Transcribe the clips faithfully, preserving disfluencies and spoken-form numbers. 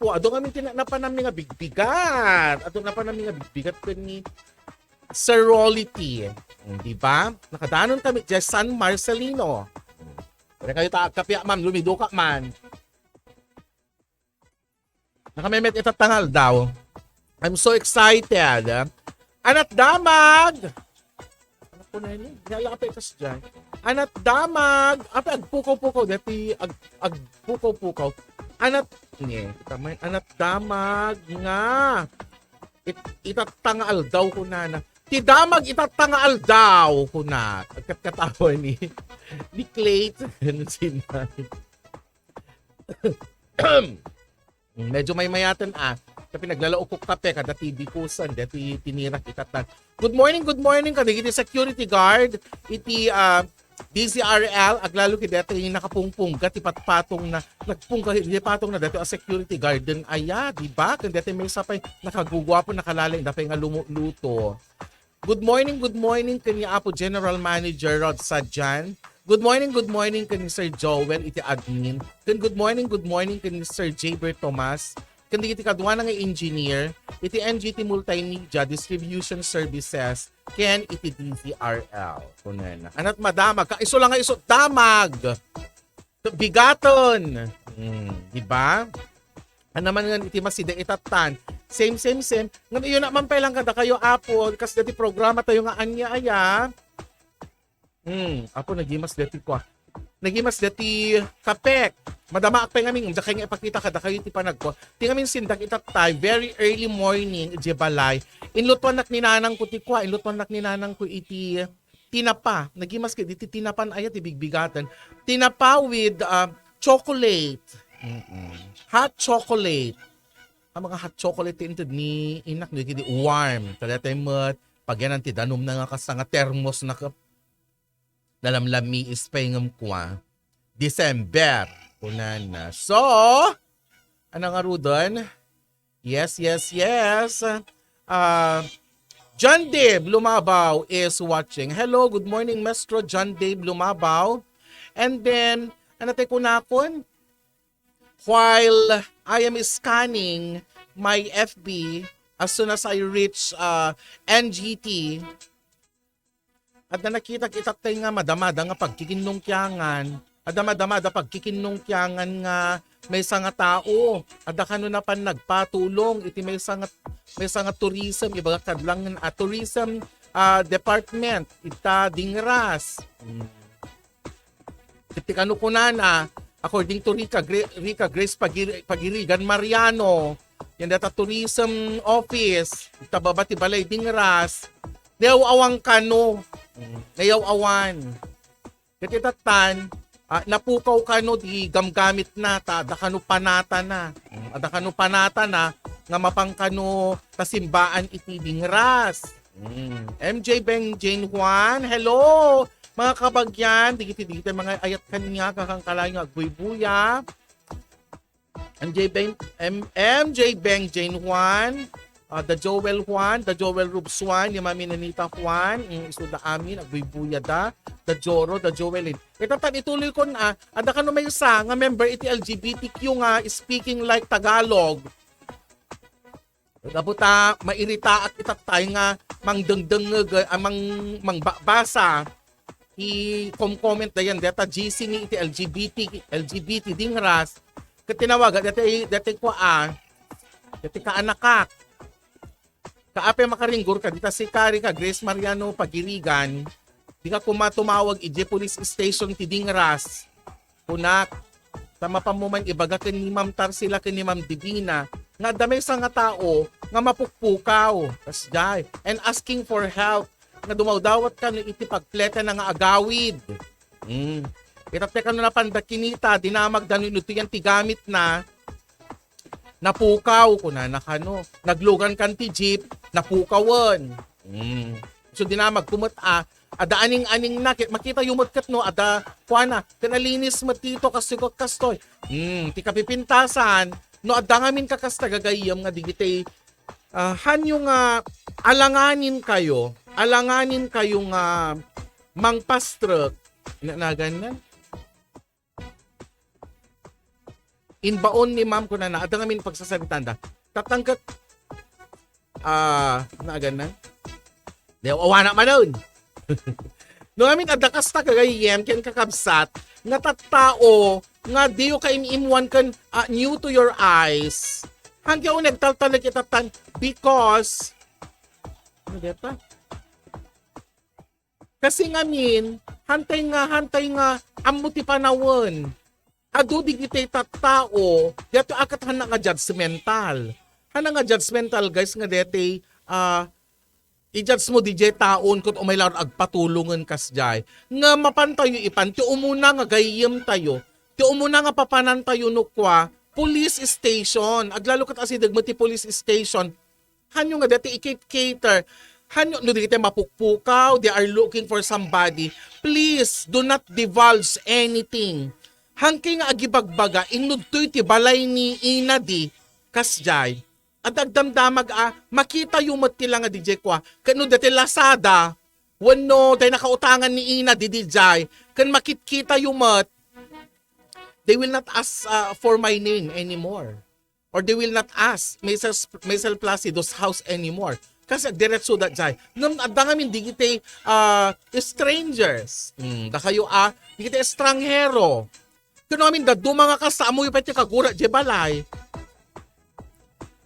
Apo, adu ngamin ti napanam nga bigbigat. Adu napanam nga bigbigat ken ni Sir Rolly T. Hmm, di ba? Nakadanon kami diay San Marcelino. Pwede kayo ta agkapia, ma'am. Lumido ka man. Nakamemet ita tangal daw. I'm so excited. Anat damag! Ano po na yun? Nalapit ka sa dyan. Anat damag! Apa, agpukaw-pukaw. Dati ag, agpukaw-pukaw. Anat, niya. Kita mo yun. Anat damag nga. It, itatanga aldaw ko na na. Ti damag itatta nga aldaw, kuna. Agkatkatawa ni, ni Clayton Sinay. Medyo maymayaten, ah. Sa pinaglalaokok kape, kada T V kusan, deti tinirak itattan. Good morning, good morning, kadagiti security guard, iti, ah, D Z R L, aglalo ki deti nakapungpungga ti patpatong na, nagpungga, ti patong na deti a security garden, aya, di ba? Ken deti maysa pay nakaguguapo, nakalalay, dapay nga lumuto. Good morning, good morning ken ni Apo General Manager Rod Sadjan. Good morning, good morning ken ni Sir Joel iti admin. Ken good morning, good morning ken ni Sir Jaber Tomas. Ken dagiti kaduana nga engineer iti N G T Multimedia Distribution Services ken iti D Z R L. Kunen. Anat madamag ka, isu lang nga isu, damag. Bigaton. Hmm, di ba? Ano man nga iti masida itattan. Same, same, same. Ngem iyo na man pay lang kadakayo, Apo, kas dati programa tayo nga anya aya. Hmm, Apo, nagimas dati kwa. Nagimas dati kapek. Madamaak pay ngamin, dakay nga ipakita kadakayo iti panagkwa. Ti ngamin sindak itattay, very early morning, ije balay. Inlutuannak ni nanang ko ti kwa, inlutuannak ni nanang ko iti tinapa. Nagimas ket iti tinapan aya ti bigbigaten. Tinapa with, ah, chocolate. Mm-mm. Hot chocolate. Ang mga hot chocolate ti inted ni inak, di kidi warm. Kada tayo met, pagyanan ti danum na nga kasta nga termos na ka-, nalamlamiis pay ngem kwa. December. Kunan na. So, ano nga rudon? Yes, yes, yes. Ah, John Dave Lumabaw is watching. Hello, good morning, Maestro John Dave Lumabaw. And then, ano tayo kunakon? While I am scanning my F B, as soon as I reach, uh, N G T, adda nakitak itattay nga madamada nga pagkikinnungkiangan. Adda madamada pagkikinnungkiangan nga maysa nga tao. Adda kano napan nagpatulong iti maysa nga, maysa nga tourism, ibaga kadlangen a tourism, ah, department, ita Dingras. Hmm. Iti kano kunana, according to Rica Gra-, Rica Grace Pagir-, Pagirigan Mariano, yan data tourism office, ita baba ti balay Dingras, nayaw-awan kano. Mm, nayaw-awan. Ket itattan, ah, napukaw kano di gamgamit na, ta adda kano panata na. Mm, adda kano panata na, nga mapan kano kasimbaan iti Dingras. Mm. M J Beng Jane Juan, hello! Mga kabagyan, digiti, digiti, mga ayat kanya, kakangkalayo, agbuybuya. M J Beng, M-, M J Beng Jane Juan, ah, Da Joel Juan, Da Joel Rubs Juan, ni Mami Nanita Juan, mm, isu da amin, agbuybuya da, Da Joro, Da Joel, eh. Ita tan ituloy ko na, adda kano maysa nga member iti L G B T Q nga speaking like Tagalog. Gapu ta mairitaak itattay nga mangdengdengngeg, ah, mang-, mangbabasa ti kom-comment dayan deta G C ni iti L G B T, L G B T Dingras, ket tinawaga deta, deta kua, deta kaanakak. Kaapay makaringgor ka dita si Kari ka Grace Mariano Pagirigan, di ka kuma tumawag iti police station ti Dingras. Kunak, ta mapan mo man ibaga ken ni Ma'am Tarsila ken ni Ma'am Divina nga adda maysa nga tao nga mapukpukaw, kasdiay, and asking for help nga dumawdawat kano iti pagplete na nga agawid. Mm. Itatte kano napanda kinita, dinamagda no inudto yan ti gamit na, napukaw, kunana kano. Naglugan kan ti jeep, napukawen. Mm. So, dinamag kumet a, adda aning-aning na, ket makita yu met ket no, adda, kuana, ken alinis met dito, kastoy ket kastoy. Mm, ti kapipintasan, no, adda ngamin kakasta gagayyem nga digitay, ah, hanyo nga alanganin kayo, alanganin kayo nga mangpastrek, na, nagan na? Inbaon ni ma'am kunana, adda ngamin pagsasabitanda. Tatangket, ah, naagan na? Di, awana manon. No, I mean, adda kasta gagayyem ken kakabsat nga tattao nga diyo kaim-imwan ken, ah, new to your eyes. Hanggang nagtaltalek itattan because, ano deta? Kasi ngamin, hantay nga, hantay nga, ammo ti panawen. Adu digiti tattao, dito akat hana nga judgmental. Hana nga judgmental, guys, nga deti, ah, I-judge mo, D J, taon ket umay laeng agpatulongen kasdiay. Nga mapantayo ipan, ti umuna nga gayyemtayo, ti umuna nga papanantayo no kua, police station. Aglalo ket asideg met ti police station. Hanyo nga dati i-cater. Hanyo, no, dagiti mapukpukaw, they are looking for somebody. Please, do not divulge anything. Hankay nga agibagbaga, inudtoy ti balay ni ina di, kasdiay. At agdamdamag a, makitayo met ti langa D J kua. Ken no dati Lazada, wenno, day nakautangan ni ina di D J, ken makitkitayo met, they will not ask, uh, for my name anymore. Or they will not ask Mister S-, Mister Placido's house anymore. Kasi agdiretso da jay. Ngem adda ngamin digiti, ah, strangers. Hmm, dakayo, ah, digiti estranghero. Kuno amin dadduma nga kasta, ammoyo pay ti kagura jay balay.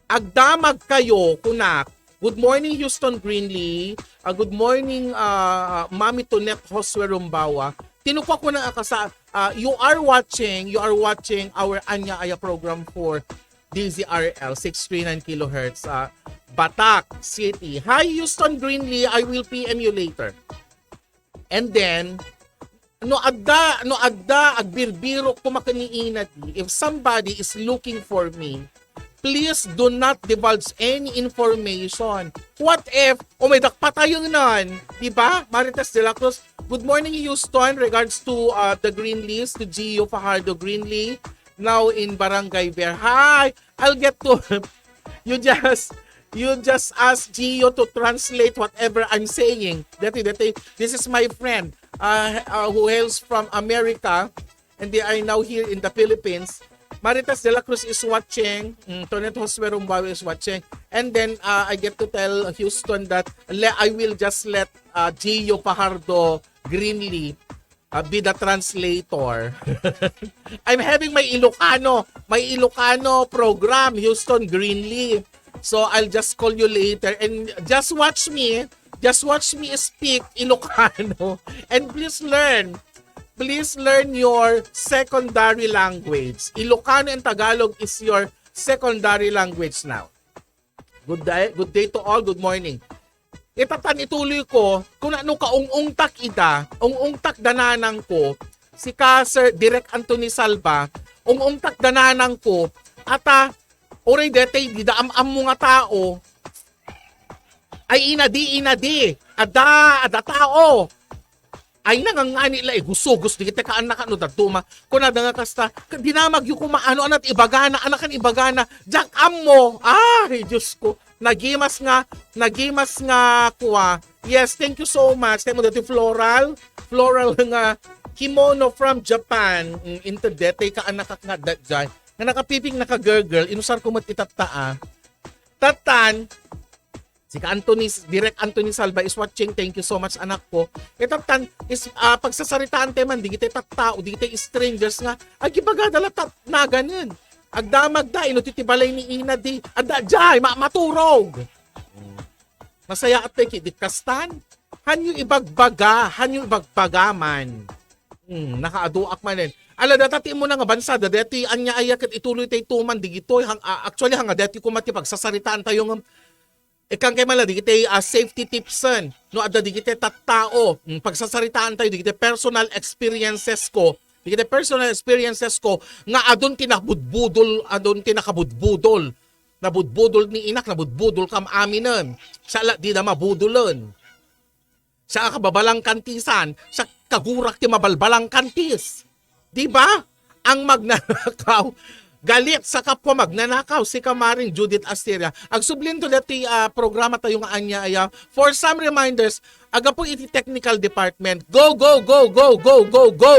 Agdamag kayo, kunak. Good morning, Houston Greenlee. Ah, good morning, ah, Mami Tonet Josue Rumbawa. Tinukwa ko na kasa, ah, you are watching, you are watching our Anya Aya program for D Z R L, six three nine kilohertz, ah, Batac City. Hi, Houston Greenlee. I will P M you later. And then, no adda, no adda, agbirbirok ko makanina di, if somebody is looking for me, please do not divulge any information. What if, o may dakpatayon nan, di ba? Marites de la Cruz, good morning, Houston. Regards to, uh, the Greenlees, to Gio Fajardo Greenlee, now in Barangay Ver. Hi! I'll get to, you just, you just ask Gio to translate whatever I'm saying. Dati, dati, this is my friend, uh, uh, who hails from America, and they are now here in the Philippines. Marites de la Cruz is watching. Mm, Tonet Josue Rumbawi is watching. And then, uh, I get to tell Houston that le-, I will just let, uh, Gio Fajardo Greenlee, uh, be the translator. I'm having my Ilocano, my Ilocano program, Houston Greenlee. So I'll just call you later and just watch me, just watch me speak Ilocano. And please learn, please learn your secondary language. Ilocano and Tagalog is your secondary language now. Good day, good day to all, good morning. Itatan ituloy ko, kuna no kaung-ungtak ida, ung-ungtak da nanang ko, sika Sir Direk Anthony Salva, ung-ungtak da nanang ko, ata, uray detay, dida am-ammo nga tao, ay inadi, inadi, ada, ada tao. Ay, nangangani la, eh, gusugos, digiti kaannakan no dadduma. Kunada nga kasta, ka-, dinamagyo koma, ano, anat ibagana, anakan ibagana, diak ammo. Ay, Diyos ko, nagimas nga, nagimas nga, kuwa. Yes, thank you so much. Tayo mo dati floral, floral nga kimono from Japan. Mm, into dete, kaannakak nga da-, dyan. Nga nakapiping, naka-girl, inusar ko mat itatta, ah. Tattan, Sika Anthony, Direk Anthony Salva is watching. Thank you so much, anak ko. Itatan is, ah, pagsasaritaan tayo man, digiti tattao, digiti strangers nga, agibagada la tat-, naganen. Agdamag da, ino ti, ti balay ni ina di, adda jay, ma-, maturog. Masayaat tayo, ki-, di kastan. Hanyo ibagbaga, hanyo ibagbaga man. Hmm, nakaaduak manen. Ala, data ti mo na nga bansa, da, deti anya aya ket ituloy tayo tuman, digitoy, hang, ah, actually, hang, deti kuma ti pagsasaritaan tayo nga, Ikkan kay man la, digiti, ah, safety tipsen, no, adda digiti tattao, mm, pagsasaritaan tayo, digiti personal experiences ko, digiti personal experiences ko, nga adun ti nabudbudol, adun ti nakabudbudol, nabudbudol ni inak, nabudbudol kam aminen, siya la, di da mabudolen. Siya a kababalangkantisan, siya kagurak ti mabalbalangkantis. Di ba? Ang magnanakaw, galit sa kapwa magnanakaw, si Kamaring Judith Asteria. Agsublinto dati, ah, programa tayo nga anya aya. For some reminders, agapu iti technical department. Go, go, go, go, go, go, go!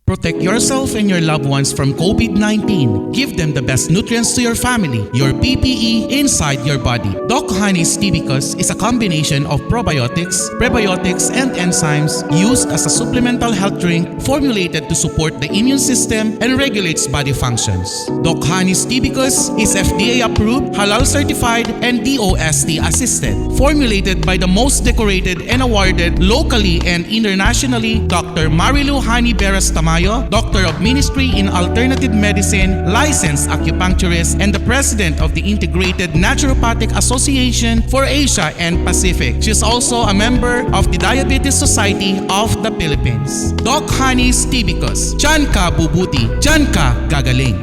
Protect yourself and your loved ones from COVID nineteen. Give them the best nutrients to your family, your P P E inside your body. Doc Honey's Tibicus is a combination of probiotics, prebiotics, and enzymes used as a supplemental health drink formulated to support the immune system and regulates body functions. Doc Honey's Tibicus is F D A approved, halal certified, and D O S T assisted. Formulated by the most decorated and awarded locally and internationally, Doctor Marilu Honey Beras Tamayo, Doctor of Ministry in Alternative Medicine, licensed acupuncturist, and the President of the Integrated Naturopathic Association for Asia and Pacific. She is also a member of the Diabetes Society of the Philippines. Doc Honey Stibicus, diyan ka bubuti, diyan ka gagaling.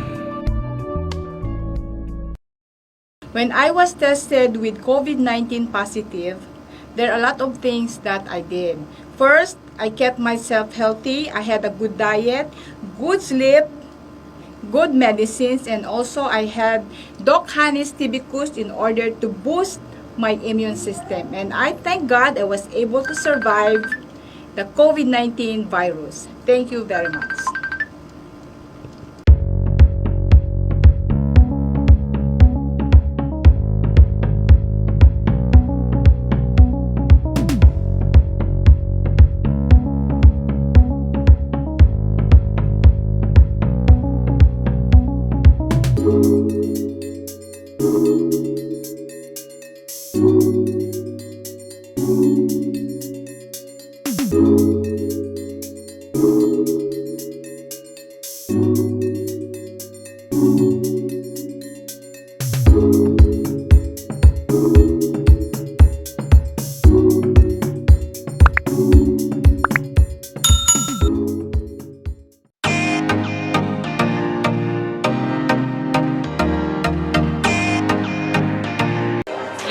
When I was tested with COVID nineteen positive, there are a lot of things that I did. First, I kept myself healthy. I had a good diet, good sleep, good medicines, and also I had Doc Honey's Tibicus in order to boost my immune system. And I thank God I was able to survive the COVID nineteen virus. Thank you very much.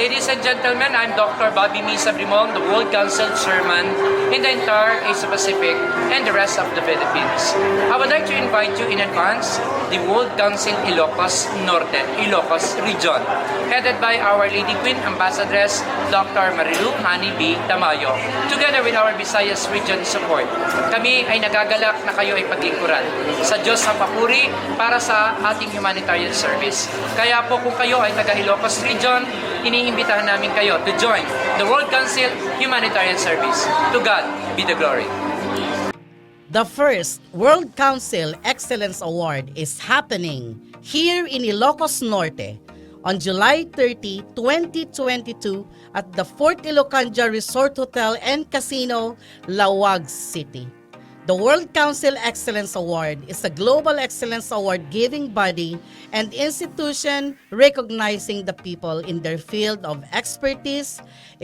Ladies and gentlemen, I'm Doctor Bobby Misa Brimon, the World Council Chairman in the entire Asia Pacific and the rest of the Philippines. I would like to invite you in advance the World Council Ilocos Norte, Ilocos Region, headed by Our Lady Queen Ambassadress Doctor Marilu Honey B. Tamayo, together with our Visayas Region support. Kami ay nagagalak na kayo ay paglingkuran sa Diyos ang papuri para sa ating humanitarian service. Kaya po kung kayo ay taga Ilocos Region, iniimbitahan namin kayo to join the World Council Humanitarian Service. To God be the glory. The first World Council Excellence Award is happening here in Ilocos Norte on July thirty, twenty twenty-two at the Fort Ilocandia Resort Hotel and Casino, Laoag City. The World Council Excellence Award is a global excellence award-giving body and institution recognizing the people in their field of expertise,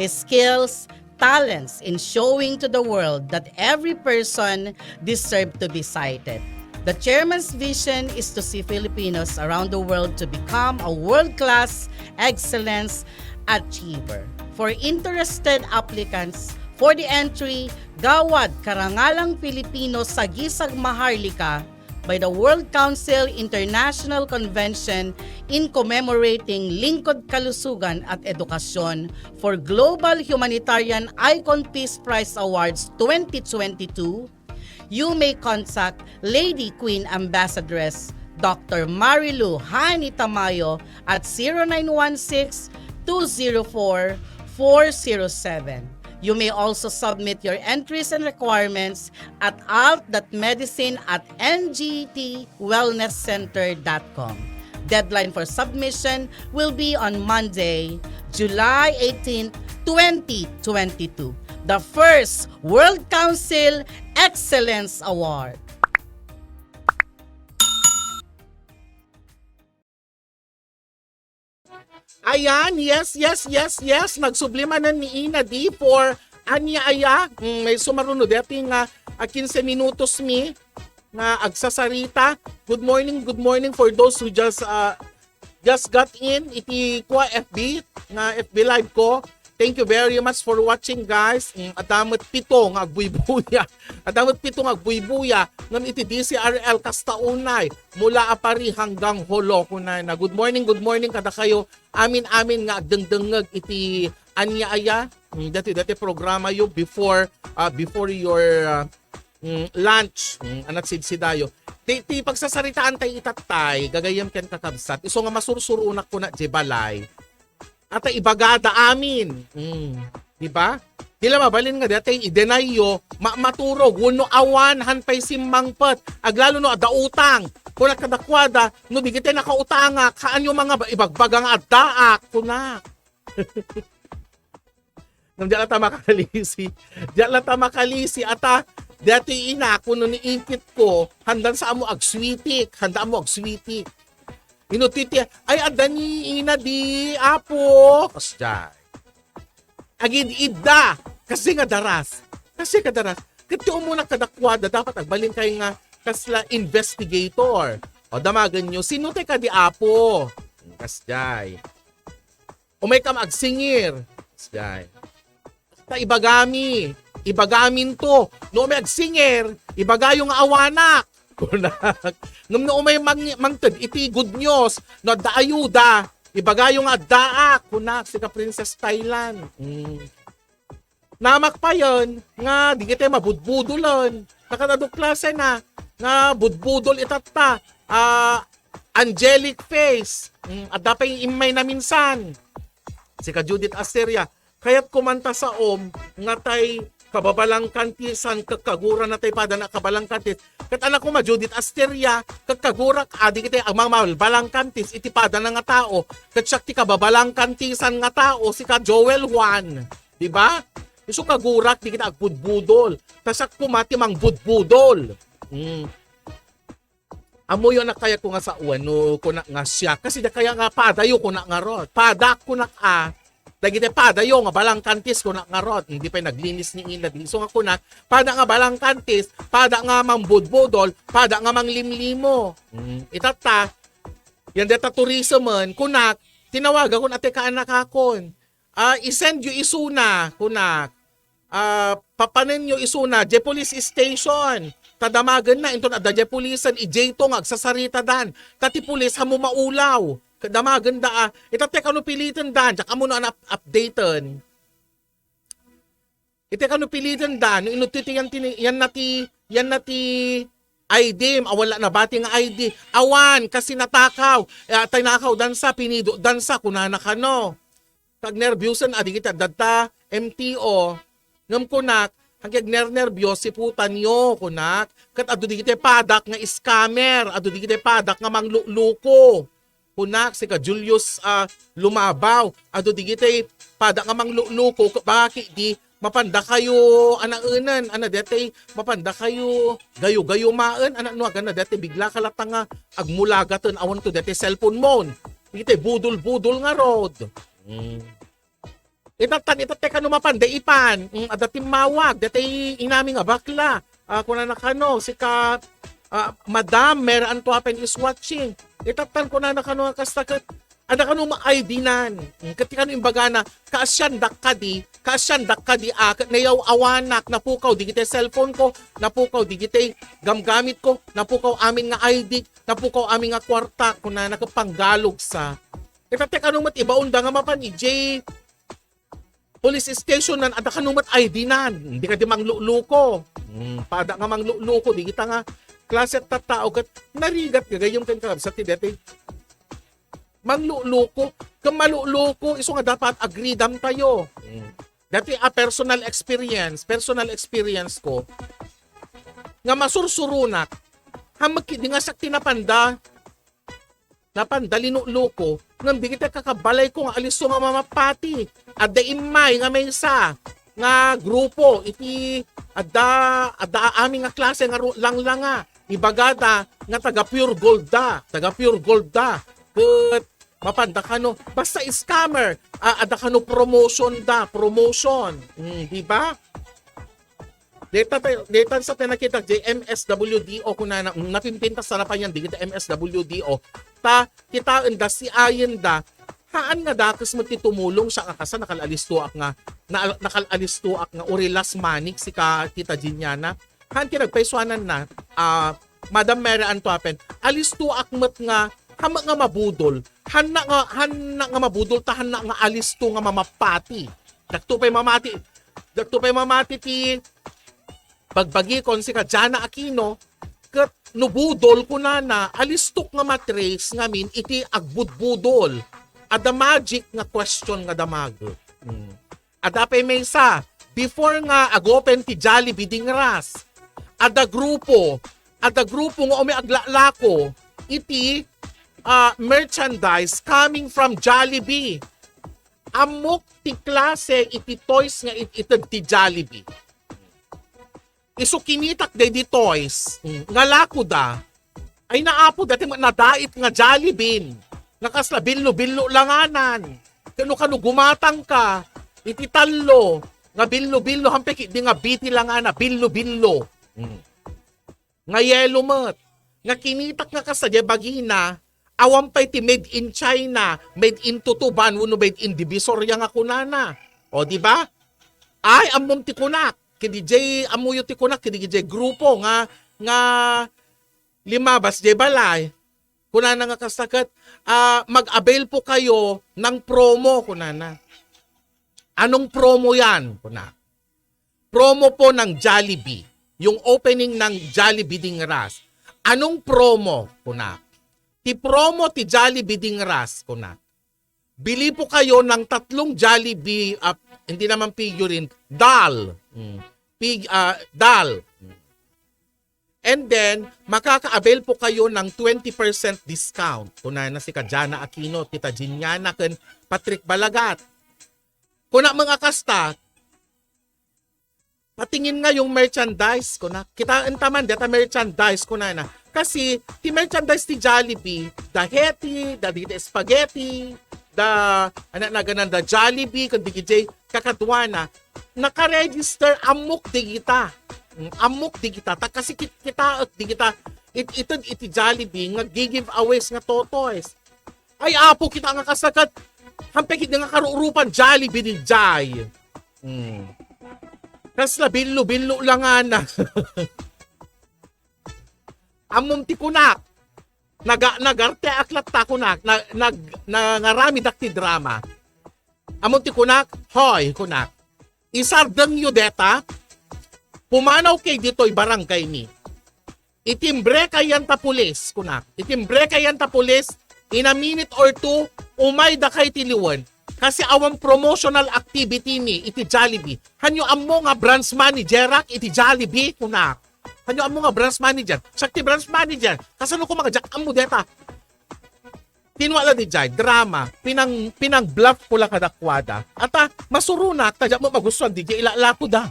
skills, talents in showing to the world that every person deserves to be cited. The chairman's vision is to see Filipinos around the world to become a world-class excellence achiever. For interested applicants for the entry, Gawad Karangalang Pilipino Sagisag Maharlika by the World Council International Convention in commemorating Lingkod Kalusugan at Edukasyon for Global Humanitarian Icon Peace Prize Awards twenty twenty-two, you may contact Lady Queen Ambassadress Doctor Marilu Honey Tamayo at zero nine one six, two zero four, four zero seven. You may also submit your entries and requirements at alt dot medicine at N G T wellness center dot com. Deadline for submission will be on Monday, July eighteenth, twenty twenty-two. The first World Council Excellence Award. Ayan, yes, yes, yes, yes. Nagsubli manen ni Ina D for ania aya. Mm, may sumaruno deti nga, ah, quince minutos mi nga agsasarita. Good morning, good morning for those who just, ah, just got in iti kua F B, nga F B live ko. Thank you very much for watching, guys. Mm, adda met pito nga agbuybuya. Adda met pito nga agbuybuya. Ngem iti D C R L, kasta unay. Mula a Pari hanggang Jolo, kunana. Good morning, good morning kadakayo. Amin-amin nga agdengdengngeg iti ania aya. Mm, dati, dati programa yo before, ah, before your, ah, mm, lunch. Mm, anak sidsidayo. Ti, ti pagsasaritaan tay itattay, gagayyem ken kakabsat. Isu nga masursurunak kuna di balay. Ata ibagada amin. Mm. Di ba? Di la mabalin nga dati i-deny yo, ma-, maturog, wenno awan, han pay simmangpet. Aglalo no adda utang. Kuna kadakuada, no di giti nakautangak, haan yo nga ba-, ibagbaga nga addaak. Kuna. Ngem diak latta makalisi. Diak latta makalisi. Ata, Dati ina, kuno ni ipit ko, handan sa amo agswitik, handa amo agswitik. Inutiti, "Ay, adda ni ina di, apo." Kasjay. Agid-idda. Kasi nga daras. Kasi nga daras. Ket ti umunak kadakuada, dapat agbalin kay nga kasla investigator. O, damagen nyo, "Sino tay kadi, apo?" Kasjay. "Umay kam agsingir." Kasjay. "Ta ibagami, ibagamin to. No umay agsingir, ibagayo nga awanak." Kunak. "Ngem no umay mang-, mangted iti good news, no adda ayuda, ibagayo nga addaak." Kunak, sika Princess Thailand. Mm. Namakpayen nga di kita mabudbudolen. Nakadadok klase na nga budbudol itatta. Ah, angelic face. Mm, adda pay immay na minsan. Sika Judith Asteria, "Kayat ko man ta saom nga tay kababalangkantisan ket kagura na tay padana kabalangkantis." Ket anak ko ma Judith Asteria, ket kagurak adi kita a mamabalangkantis iti padana nga tao, ket siak ti kababalangkantisan nga tao, sika Joel Juan. Di ba? Isu kagurak, di kita agbudbudol. Ta siak koma ti mangbudbudol. Mm. Ammoyo a kayatko nga sawen no kunak nga siak. Kasi da kaya nga padayo kunak ngarud. Padak kunak a. Dagiti padayo nga balangkantis kunak ngarud. Hindi pay naglinis ni ina di. So nga kunak, pada nga balangkantis, pada nga mangbudbudol, pada nga manglimlimo. Mm. Itatta, yan deta tourism man, kunak, tinawagakon a ti kaanakakon. Ah, i-send yo isuna, kunak. Ah, papanenyo isuna, diay police station. Ta damagenna, inton adda diay polisan, idiayto nga agsasaritadan. Ta ti pulis, hammo maulaw. Ket damagenda, ah, itatta kano pilitenda, diak ammo no an-, up-, updaten. Iti kano pilitenda, no inutto iti yan tini-, yan na ti, yan na ti I D, awan la nabati nga I D. Awan, kasi natakaw. Eh, tinakawdansa, pinidodansa, kunana kano. Kagnerbiusan a digiti adda M T O. Ngem kunak, agnernerbios, siputanyo, kunak. Ket adu digiti padak nga scammer, adu digiti padak nga manglukluko. Kunak, sika Julius, ah, Lumabaw, adu digiti padak nga manglukluko, ket bakit di mapanda kayo anaenan, ana detay mapanda kayo gayo-gayo maen, ana no agana detay bigla ka latta nga agmulagaten awan to detay cellphone mon. Digiti budol-budol ngarud. Mm. Itattan, itatta kano mapanda ipan. Mm, adda timmawag, detay inami nga bakla. Ah, kunana kano, sika, ah, Madam Mary Ann Tuapen is watching. Itattan kunana kano nga kasta ket, adda kano ma-I D nan. Mm, ket ti kano imbagana, kaasiandak kadi, kaasiandak kadi, ah, ket nayaw-awanak, napukaw digiti cellphone ko, napukaw digiti gamgamit ko, napukaw amin nga I D, napukaw amin nga kuarta, kunana ket panggalog sa. Ket ti kano met ibaonda nga mapan idiay police station nan, adda kano met I D nan. Hindi kadi manglukluko. Hmm, pada nga manglukluko, di kita nga klase ti tattao ket narigat gagayyem ken kakabsat ti dati manglukluko. Ken malukluko, isu nga dapat agridam tayo. Hmm. Dati a personal experience, personal experience ko, nga masursurunak, hammek di nga siak ti napanda, napanda linukluko, ngem digiti kakabalay ko nga alisto nga mamapati. Adda immay nga maysa nga grupo iti adda, adda amin nga klase nga ru-, langlanga. Ibagada nga taga Pure Gold da, taga Pure Gold da. Ket mapanda kano, basta scammer, ah, adda kano promotion da, promotion. Mm, di ba? Deta tayo, deta sa tayo nakita, J M S W D O, kunana, mm, napimpintas na pa yan, di kita M S W D O. Ta, kitaen da, siayen da, haan nga dakes met ti tumulong siya nga kasa, nakal-alistoak nga, na, nakal-alistoak nga, uri last manik, sika Tita Jiniana. Haan ti nagpaisuanan na, ah, Madam Mary Ann Tuapen, alistoak met nga, hammek nga mabudol, hanna nga, hanna nga mabudol, ta hanna nga alisto nga mamapati. Dakto pay mamati, dakto pay mamati ti bagbagikon, sika Jana Aquino, ket no budol kunana, alistok nga ma-trace ngamin iti agbudbudol. Adda magic nga question nga damag. Hmm. Adda pay maysa, before nga ag-open ti Jollibee dingras, adda grupo, adda grupo nga umi aglaklako iti, ah, merchandise coming from Jollibee. Ammok ti klase iti toys nga it-, ited ti Jollibee. Isu kinitak daydi toys, mm, nga lakoda. Ay naapo, dati met nadait nga Jollibee. Nga kasla billo-billo langanan. Kano-kano gumatang ka, iti tallo, nga billo-billo, hampek di nga biti langana, billo-billo. Mm. Nga yelo met. Nga kinitak nga kasta, diay bagina, awan pay ti made in China, made in Tutuban, wenno made in Divisoria nga kunana. O, di ba? Ay, ammom ti kunak. Kidi jay, ammoyo ti kunak, kidi jay grupo nga, nga limabas jay balay. Kunana nga kasta ket, ah, "Mag-avail po kayo ng promo," kunana. "Anong promo yan?" Kuna. "Promo po ng Jollibee. Yung opening ng Jollibee Dingras." "Anong promo?" Kuna. "Ti promo ti Jollibee Dingras," kuna. "Bili po kayo ng tatlong Jollibee," ah, hindi naman figurine, doll. Mm. Fig-, ah, doll. And then, makaka-avail po kayo ng twenty percent discount. Kunana si ka Jana Aquino, Tita Jiniana, ken Patrick Balagat. Kuna met nga kasta, "Patingin nga yung merchandise," kuna. "Kitaen ta man, deta merchandise," kunana. Kasi, ti merchandise ti Jollibee, da Heti, da dita spaghetti, da, anak naganan da Jollibee, kundi gijay, kakaduana, naka-register, ammok digita. Mm, ammok digita. Ta kasi kit-, kitaek digita. It-, ited iti Jollibee, nga gi-giveaways nga totoys. Ay, apo, kita nga kasagat. Hampek iti nga karurupan, Jollibee di jay. Hmm. Kasla billo-billo lang, ana. Ammom ti kunak. Naga-, nagarte ak latta kunak. Na-, nag-, nangaramedak ti drama. Ammom ti kunak, hoy, kunak. Isardengyo deta. Pumanaw kay ditoy barangay mi. Itimbre kayan ta pulis, kunak. Itimbre kayan ta pulis, in a minute or two, umay da kay ti liwen. Kasi awan promotional activity mi iti Jollibee. Hanyo ammo nga branch manager ak iti Jollibee, kunak. Hanyo ammo nga branch manager. Siak ti branch manager. Kasano ko mga jack ammo deta? Tinwala di jay, drama. Pinang, pinang-bluff ko la kadakuada. Ata, masuronak, ta diak met magustuan, di jay ilalakoda.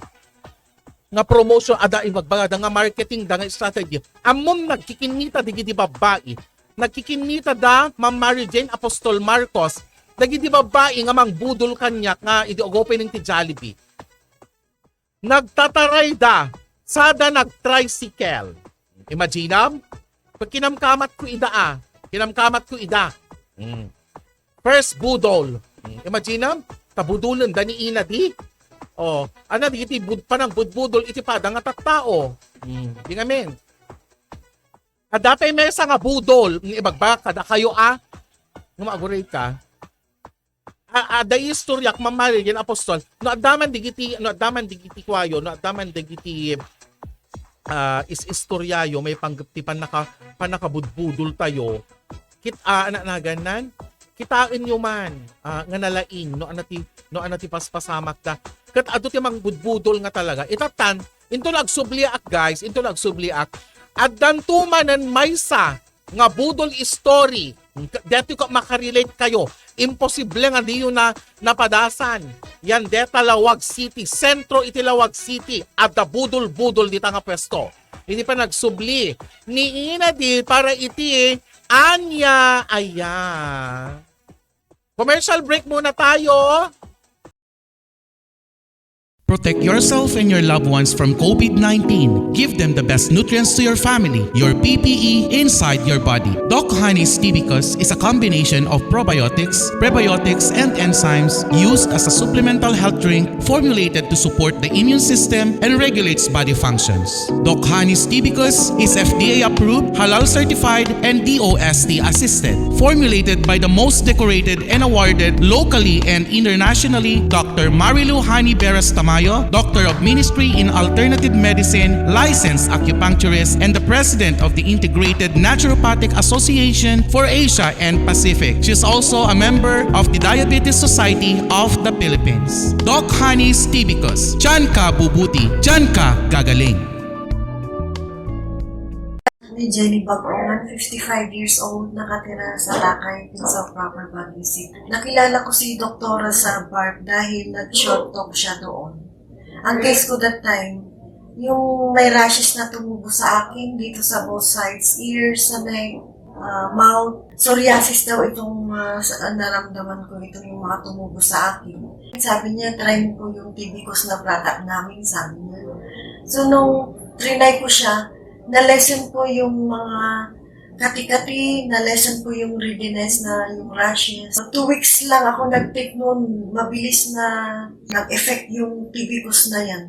Nga promotion, ada ibagbagada nga marketing da nga strategy. Ammom nagkikinnita digiti babbai. Nagkikinnita da Ma'am Mary Jane Apostol Marcos. Dagiti babbai nga mangbudol kaniak nga idi opening ti Jollibee. Nagtataray da. Sada nagtricycle. Imagine am? Pagkinamkamat ko ida, ah. Kinamkamat ko ida. Mm. First budol. Mm. Imagine am? Tabudolen da ni ina di. Oh, ana di iti bud-, panangbudbudol iti pada nga tattao. Mm. Di ngamin. Adda pay maysa nga budol, nga ibagbaga kadakayo, ah. Nga maaguray ka. A-, adda istoryak, Ma'am Mary Jane Apostol. No adda man digiti, no adda man digiti kuayo, no adda man digiti, ah, is-istoryayo, maipanggep ti pannaka-, pannakabudbudol tayo. Kit-, ah, anak naganan, kitaenyo man, ah, nga nalaing, no, ana ti, no, ana ti paspasamak da. Ket adu ti mangbudbudol nga talaga. Itatan, into nagsubliak, guys, into nagsubliak. Addanto manen maysa nga budol story. Deti ko makarelate kayo. Imposible nga diyo na napadasan. Yan deta Laoag City, sentro iti Laoag City. Adda budol-budol dita nga pwesto. Iti panagsubli ni ina di para iti ania aya. Commercial break muna tayo. Protect yourself and your loved ones from COVID nineteen. Give them the best nutrients to your family, your P P E, inside your body. Doc Honey's Tibicus is a combination of probiotics, prebiotics, and enzymes used as a supplemental health drink formulated to support the immune system and regulates body functions. Doc Honey's Tibicus is F D A approved, halal certified, and D O S T assisted. Formulated by the most decorated and awarded locally and internationally, Doctor Marilu Honey Beras Tamayo, Doctor of Ministry in Alternative Medicine, licensed acupuncturist, and the President of the Integrated Naturopathic Association for Asia and Pacific. She is also a member of the Diabetes Society of the Philippines. Doc Honey's Tibicus, diyan ka bubuti, diyan ka gagaling. Ni Jenny Bagongan, fifty-five years old, nakatira sa Lakay, Prince of Proper Baguio City. Nakilala ko si Doktora sa BARC dahil nag-short talk siya doon. Ang case ko that time, Yung may rashes na tumubo sa akin dito sa both sides, ears, sa neck, ah, mouth. Psoriasis daw itong, ah, sa, ah, naramdaman ko, itong yung mga tumubo sa akin. Sabi niya, "Try mo po yung Tibicos na product namin," sabi niya. So, nung trinay ko siya, na-lessen po yung mga kati-kati, na-lessen po yung readiness na yung rashes. So, two weeks lang ako nag-take noon, mabilis na nag-effect yung Tibicos na yan.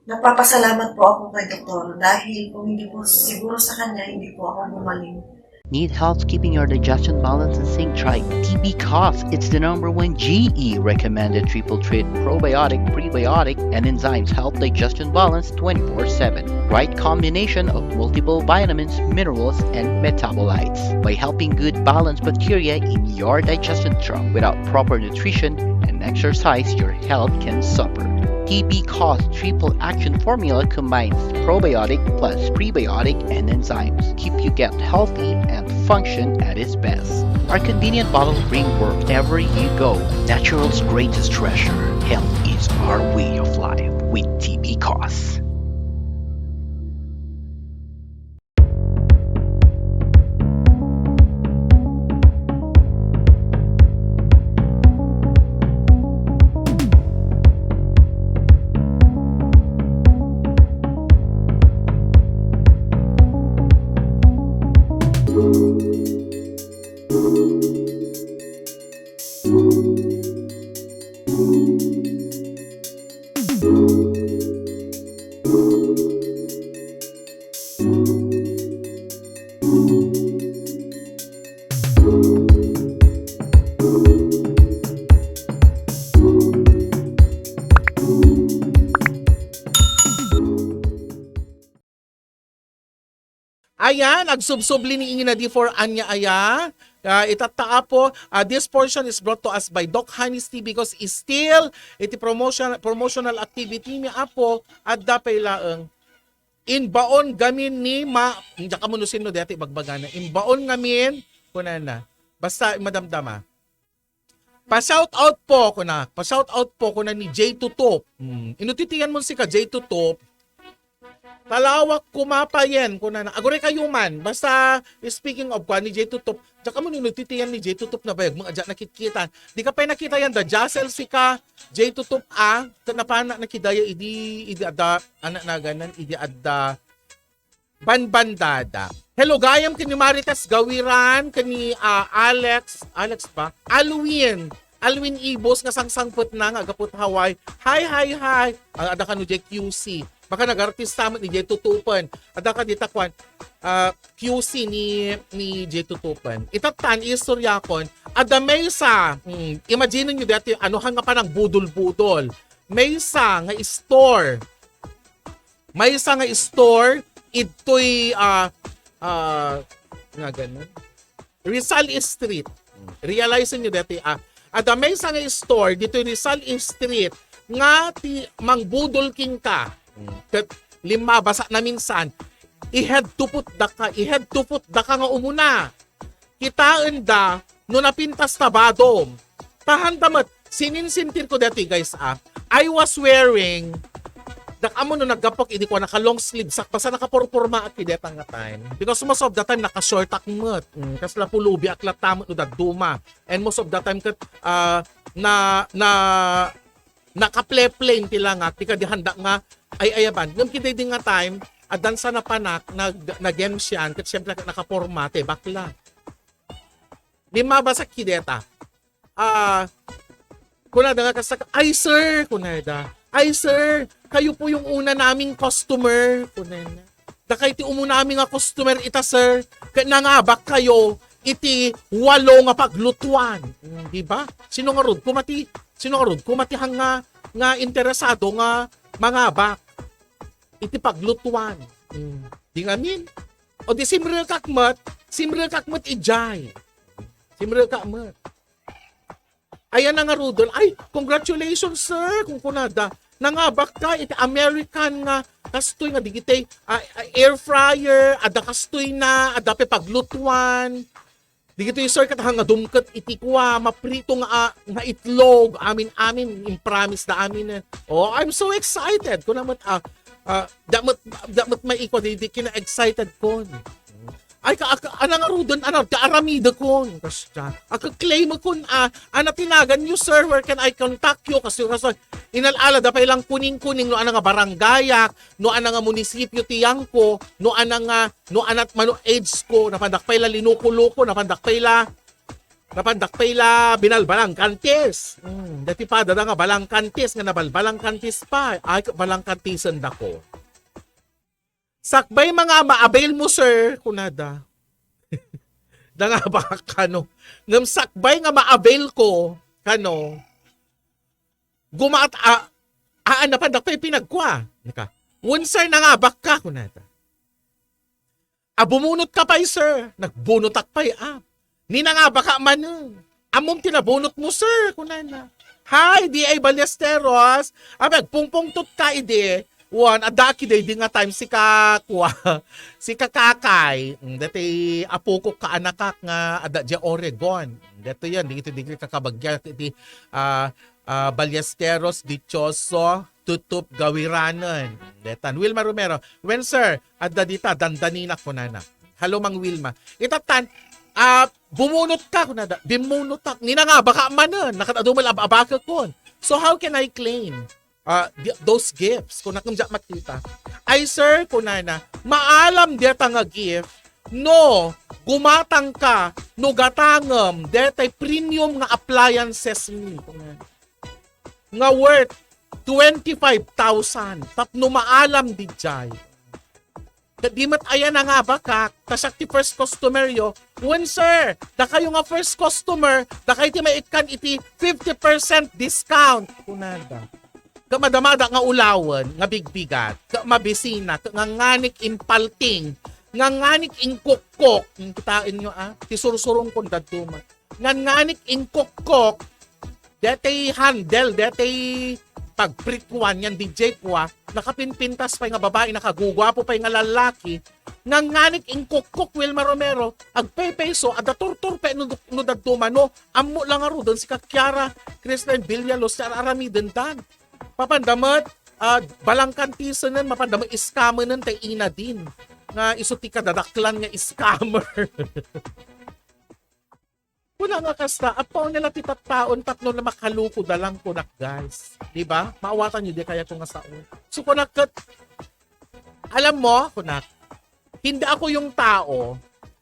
Nagpapasalamat po ako kay Doktor dahil kung hindi po siguro sa kanya, hindi po ako gumaling. Need help keeping your digestion balance in sync? Try T B Cos. It's the number one G E recommended triple treat probiotic, prebiotic, and enzymes help digestion balance twenty-four seven. Right combination of multiple vitamins, minerals, and metabolites. By helping good balanced bacteria in your digestion tract, without proper nutrition and exercise, your health can suffer. T B Cos Triple Action Formula combines probiotic plus prebiotic and enzymes. Keep your gut healthy and function at its best. Our convenient bottle bring work wherever you go. Natural's greatest treasure. Health is our way of life with T B Cos. Ayan, agsubsubli ni Ina D for ania aya. Ah, itatta, Apo, ah, this portion is brought to us by Doc Honey's Tea because is still iti promotion, promotional activity ni Apo, adda pay laeng. Imbaon ngamin ni ma-, diak ammo no sino dayta ibagbagana. Imbaon ngamin, kunana. Basta madamdama. Pa-shout out po, kuna. Pa-shout out po, kuna ni Jay Tutup. Hmm. Inutitian mo sika, Jay Tutup. Talawak kumapayen, kunana. Aguray kayo man. Basta, speaking of, kwa ni Jay Tutup, diak ammo no inutitian ni Jay Tutup na bayag, mga diak nakitkitan. Di ka pay nakita yan, da Jazzel sika, Jay Tutup, ah, ta-, napana na kidaya, idi, idi adda, anak na ganan, idi adda, banbandada. Hello, gayam, ken ni Marites Gawiran, ken ni, ah, Alex, Alex ba? Alwin. Alwin Ibos nga sangsangpet na nga agaput Hawaii. Hi, hi, hi. Ah, adda kano jay Q C. Baka nagartista met ni jay Tutupen. Adda ka dita kwan, ah, Q C ni, ni jay Tutupen. Itatan, istoryakon. Adda maysa. Hmm, imagine nyo dati, ano, hanga pa ng budol-budol. Maysa nga store. Maysa nga store, idtoy, ah, ah, nga ganun. Rizal Street. Realize nyo dati, ah, adda maysa nga store ditoy Rizal Street nga ti mangbudol kenka. Ket limmabasa na minsan, i-head to foot da ka, i-head to foot da ka nga umuna. Kitaenda no napintas ta badom. Tahanda met, sininsintir ko dati, guys, ah. I was wearing, dak-, ammo no naggapok, idi ko naka long sleeve sak, basta nakapurpurma ak deta nga time. Because most of the time, naka-short ak met. Mm, kasla pulubi ak latta met no dadduma. And most of the time, ket, ah, na, na, naka-play-plain ti langak, ti kadi handa nga, ay, ayaban. Ngem kidaydi nga time, addan sa napanak, nag-, nag-games yan, ket siyempre, nakaporma, te, bakla. Limmabasa ak deta. Ah, kunada nga kasta, "Ay, sir," kunada. "Ay, sir, kayo po yung una naming customer," kunada. "Dakay ti umunami nga customer ita, sir. Ket nangabak kayo iti walo nga paglutuan." Hmm, di ba? Sino ngarud koma ti, sino ngarud koma ti hanga nga interesado nga mangabak iti paglutuan? Hmm, di ngamin. O di simrekak met, simrekak met idiay. Simrekak met. Ayan na nga, Rudol. "Ay, congratulations, sir," kunkunada. "Nangabak ka iti American nga kastoy nga digitay, ah, ah, air fryer, adda kastoy na, adda pay paglutuan. Digitoy, sir, ket hanga dumket iti kua, maprito nga, ah, nga itlog, amin-amin, impromise da amin." Oh, I'm so excited. Kuna met, ah, Ah, da met, da met maikwa, di, di kina-excited kon. Ay, ka, ka, ana nga ruden, ana, kaaramidekon. Kasdiay. Aka-claim kon, ah, ana tinagan you, sir, where can I contact you? Kasi, kasi, inal-ala, da pay lang kuning-kuning, no, ana nga barangayak, no, ana nga munisipyo ti yangko, no, ana nga, no, anat mano age ko, napandak pay la linuko-luko, napandak pay la, napandak pay la binalbalangkantis. Hmm, dati pada da nga balangkantis, nga nabalbalangkantis pay. Ay, balangkantisen da ko. Sakbay nga ma-avail mo, sir, kunada. Da nga ba kano? Ngem sakbay nga ma-avail ko, kano, gumaat, a, a, napandak pay pinagkua. Naka, wen, sir, nangabak ka, kunada. A, bumunot ka pay, sir. Nagbunotak pay, a. Ni nangabaka manen. Ammom ti nabunot mo, sir, kunana. Hi, D A Ballesteros. Abi, agpungpungtot ka idi. Wen, adda ki daydi nga time si ka, kua, si kakakay. Mm, dati apokok kaanakak nga adda diay Oregon. Daytoy yan, di iti, di kakabagya iti, ah, ah, Ballesteros, Dichoso, Tutup, Gawiranen. Detan. Wilma Romero, wen, sir, adda dita, dandaninak, kunana. Hello, Mang Wilma. Itatan, ah, bumunot ka, kunada. Bimunotak. Ni nangabaka manen. Nakat-adu met la ab-abakekon. So, how can I claim, ah, di, those gifts? Kunak, ngem diak makita. Ay, sir, kunana, maalam deta nga gift no gumatang ka, no gatangem detay premium nga appliances mi, kunana, nga worth twenty-five thousand tapno maalam diay. Ket di met aya nangabakak, ta siak ti first customer yo. Wen, sir, dakayo nga first customer, dakayo ti maikkan iti fifty percent discount, kunada. Ket madamada nga ulawen nga bigbigat, ket mabisina, ket nganganik impalting, nganganik ingkukkok, kitaenyo, a, ti sursurong kon dadduma. Nganganik ingkukkok, detay handle, detay pagprikuan yan, D J, kua, nakapinpintas pay nga babai, nakaguguapo pay nga lallaki, nganganik ingkukkok, Wilma Romero, agpaypayso, adda turtur pay no, no dadduma, no, ammo la ngaruden si Kiara Kristen Villaluz, ti ar-aramidendan. Mapanda met, ah, balangkantisenen, mapanda met iskamenen tay inadin nga isu ti kadadaklan nga scammer. Kuna nga kasta, apaw nila ti tattaon tapno na makaluko da lang kunak, guys. Di ba? Maawatan niyo, di kaya ko nga sao. So, kunak ket, alam mo, kunak, hindi ako yung tao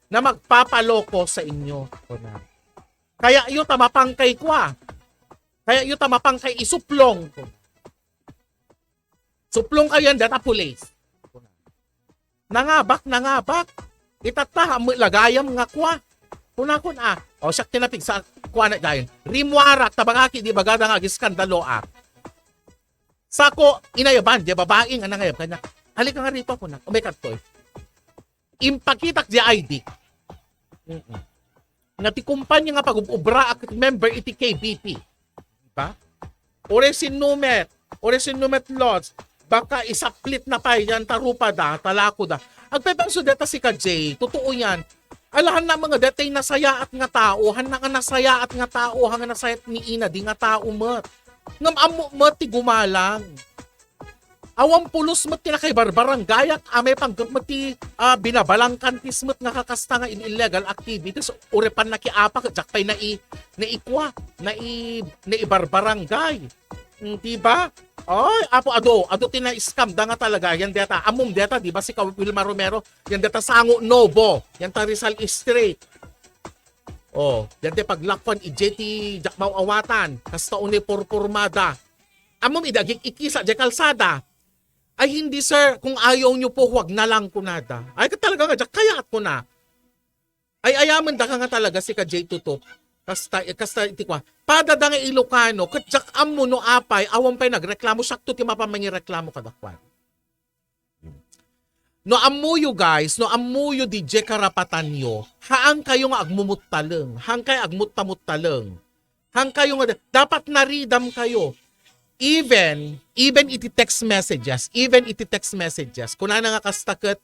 na magpapaloko sa inyo, kunak. Kaya iyo ta mapangkay kua. Kaya iyo ta mapangkay isuplong ko. Suplong kayo yan, data pulis. Nangabak, nangabak. Itatta, met la gayam nga kua. Kuna kun, a, o, siak ti napigsa, kua na dayon. Rimmuarak, tabangaki, di bagada nga agiskandaloak. Sako, inayaban, di babae nga nangayab kanya. Halika nga rito, kuna. Umay kadtoy. Impakitak di I D. Mm-mm. Nga ti kumpanya nga pag-ubra ak member iti K B P. Diba? Ore sinnumet, ore sinnumet lots, baka isaplit na pay yan, tarupa da, talako da. Agpepengso deta si ka Jay, totoo yan. Alahan na mga detay nasayaat nga tao, han na nga nasayaat nga tao, han nga nasayaat ni ina, di nga tao met. Ngam ammo met ti gumalang. Awan pulos met ti nakaibarbarangayak, amay panggep met ti, ah, binabalangkantis met nga kakasta nga in illegal activities, urepan nakiapa, ket diak pay nai-, naikua, nai-, naibarbarangay. Mm, di ba? Ay, apo, adu, adu ti na-scam da nga talaga. Yan deta, amom deta, di ba, si Ka-, Wilma Romero? Yan deta, Sango Nobo. Yan ta Rizal Street. Oh, yan ti paglakwan, ije ti diak maawatan. Kasta unay purpurmada. Ammom idi agik-ikkisa diay kalsada. Ay, hindi, sir. Kung ayaw niyo po, huwag na lang, kunada. Ay, ka talaga nga, diak kayaat, kuna. Ay, ayamen da ka nga talaga si ka Jay Tutok. Kasta, kasta iti kua. Pada da nga Ilocano, ket diak ammo no apay, awan pay nagreklamo, siakto ti mapan mangireklamo kadakuan. No ammoyo, guys, no ammoyo diay karapatanyo, haan kayo nga agmumuttaleng, haan kayo agmuttamuttaleng, haan kayo nga da-, dapat naridam kayo. Even, even iti text messages, even iti text messages, kunana nga kasta ket,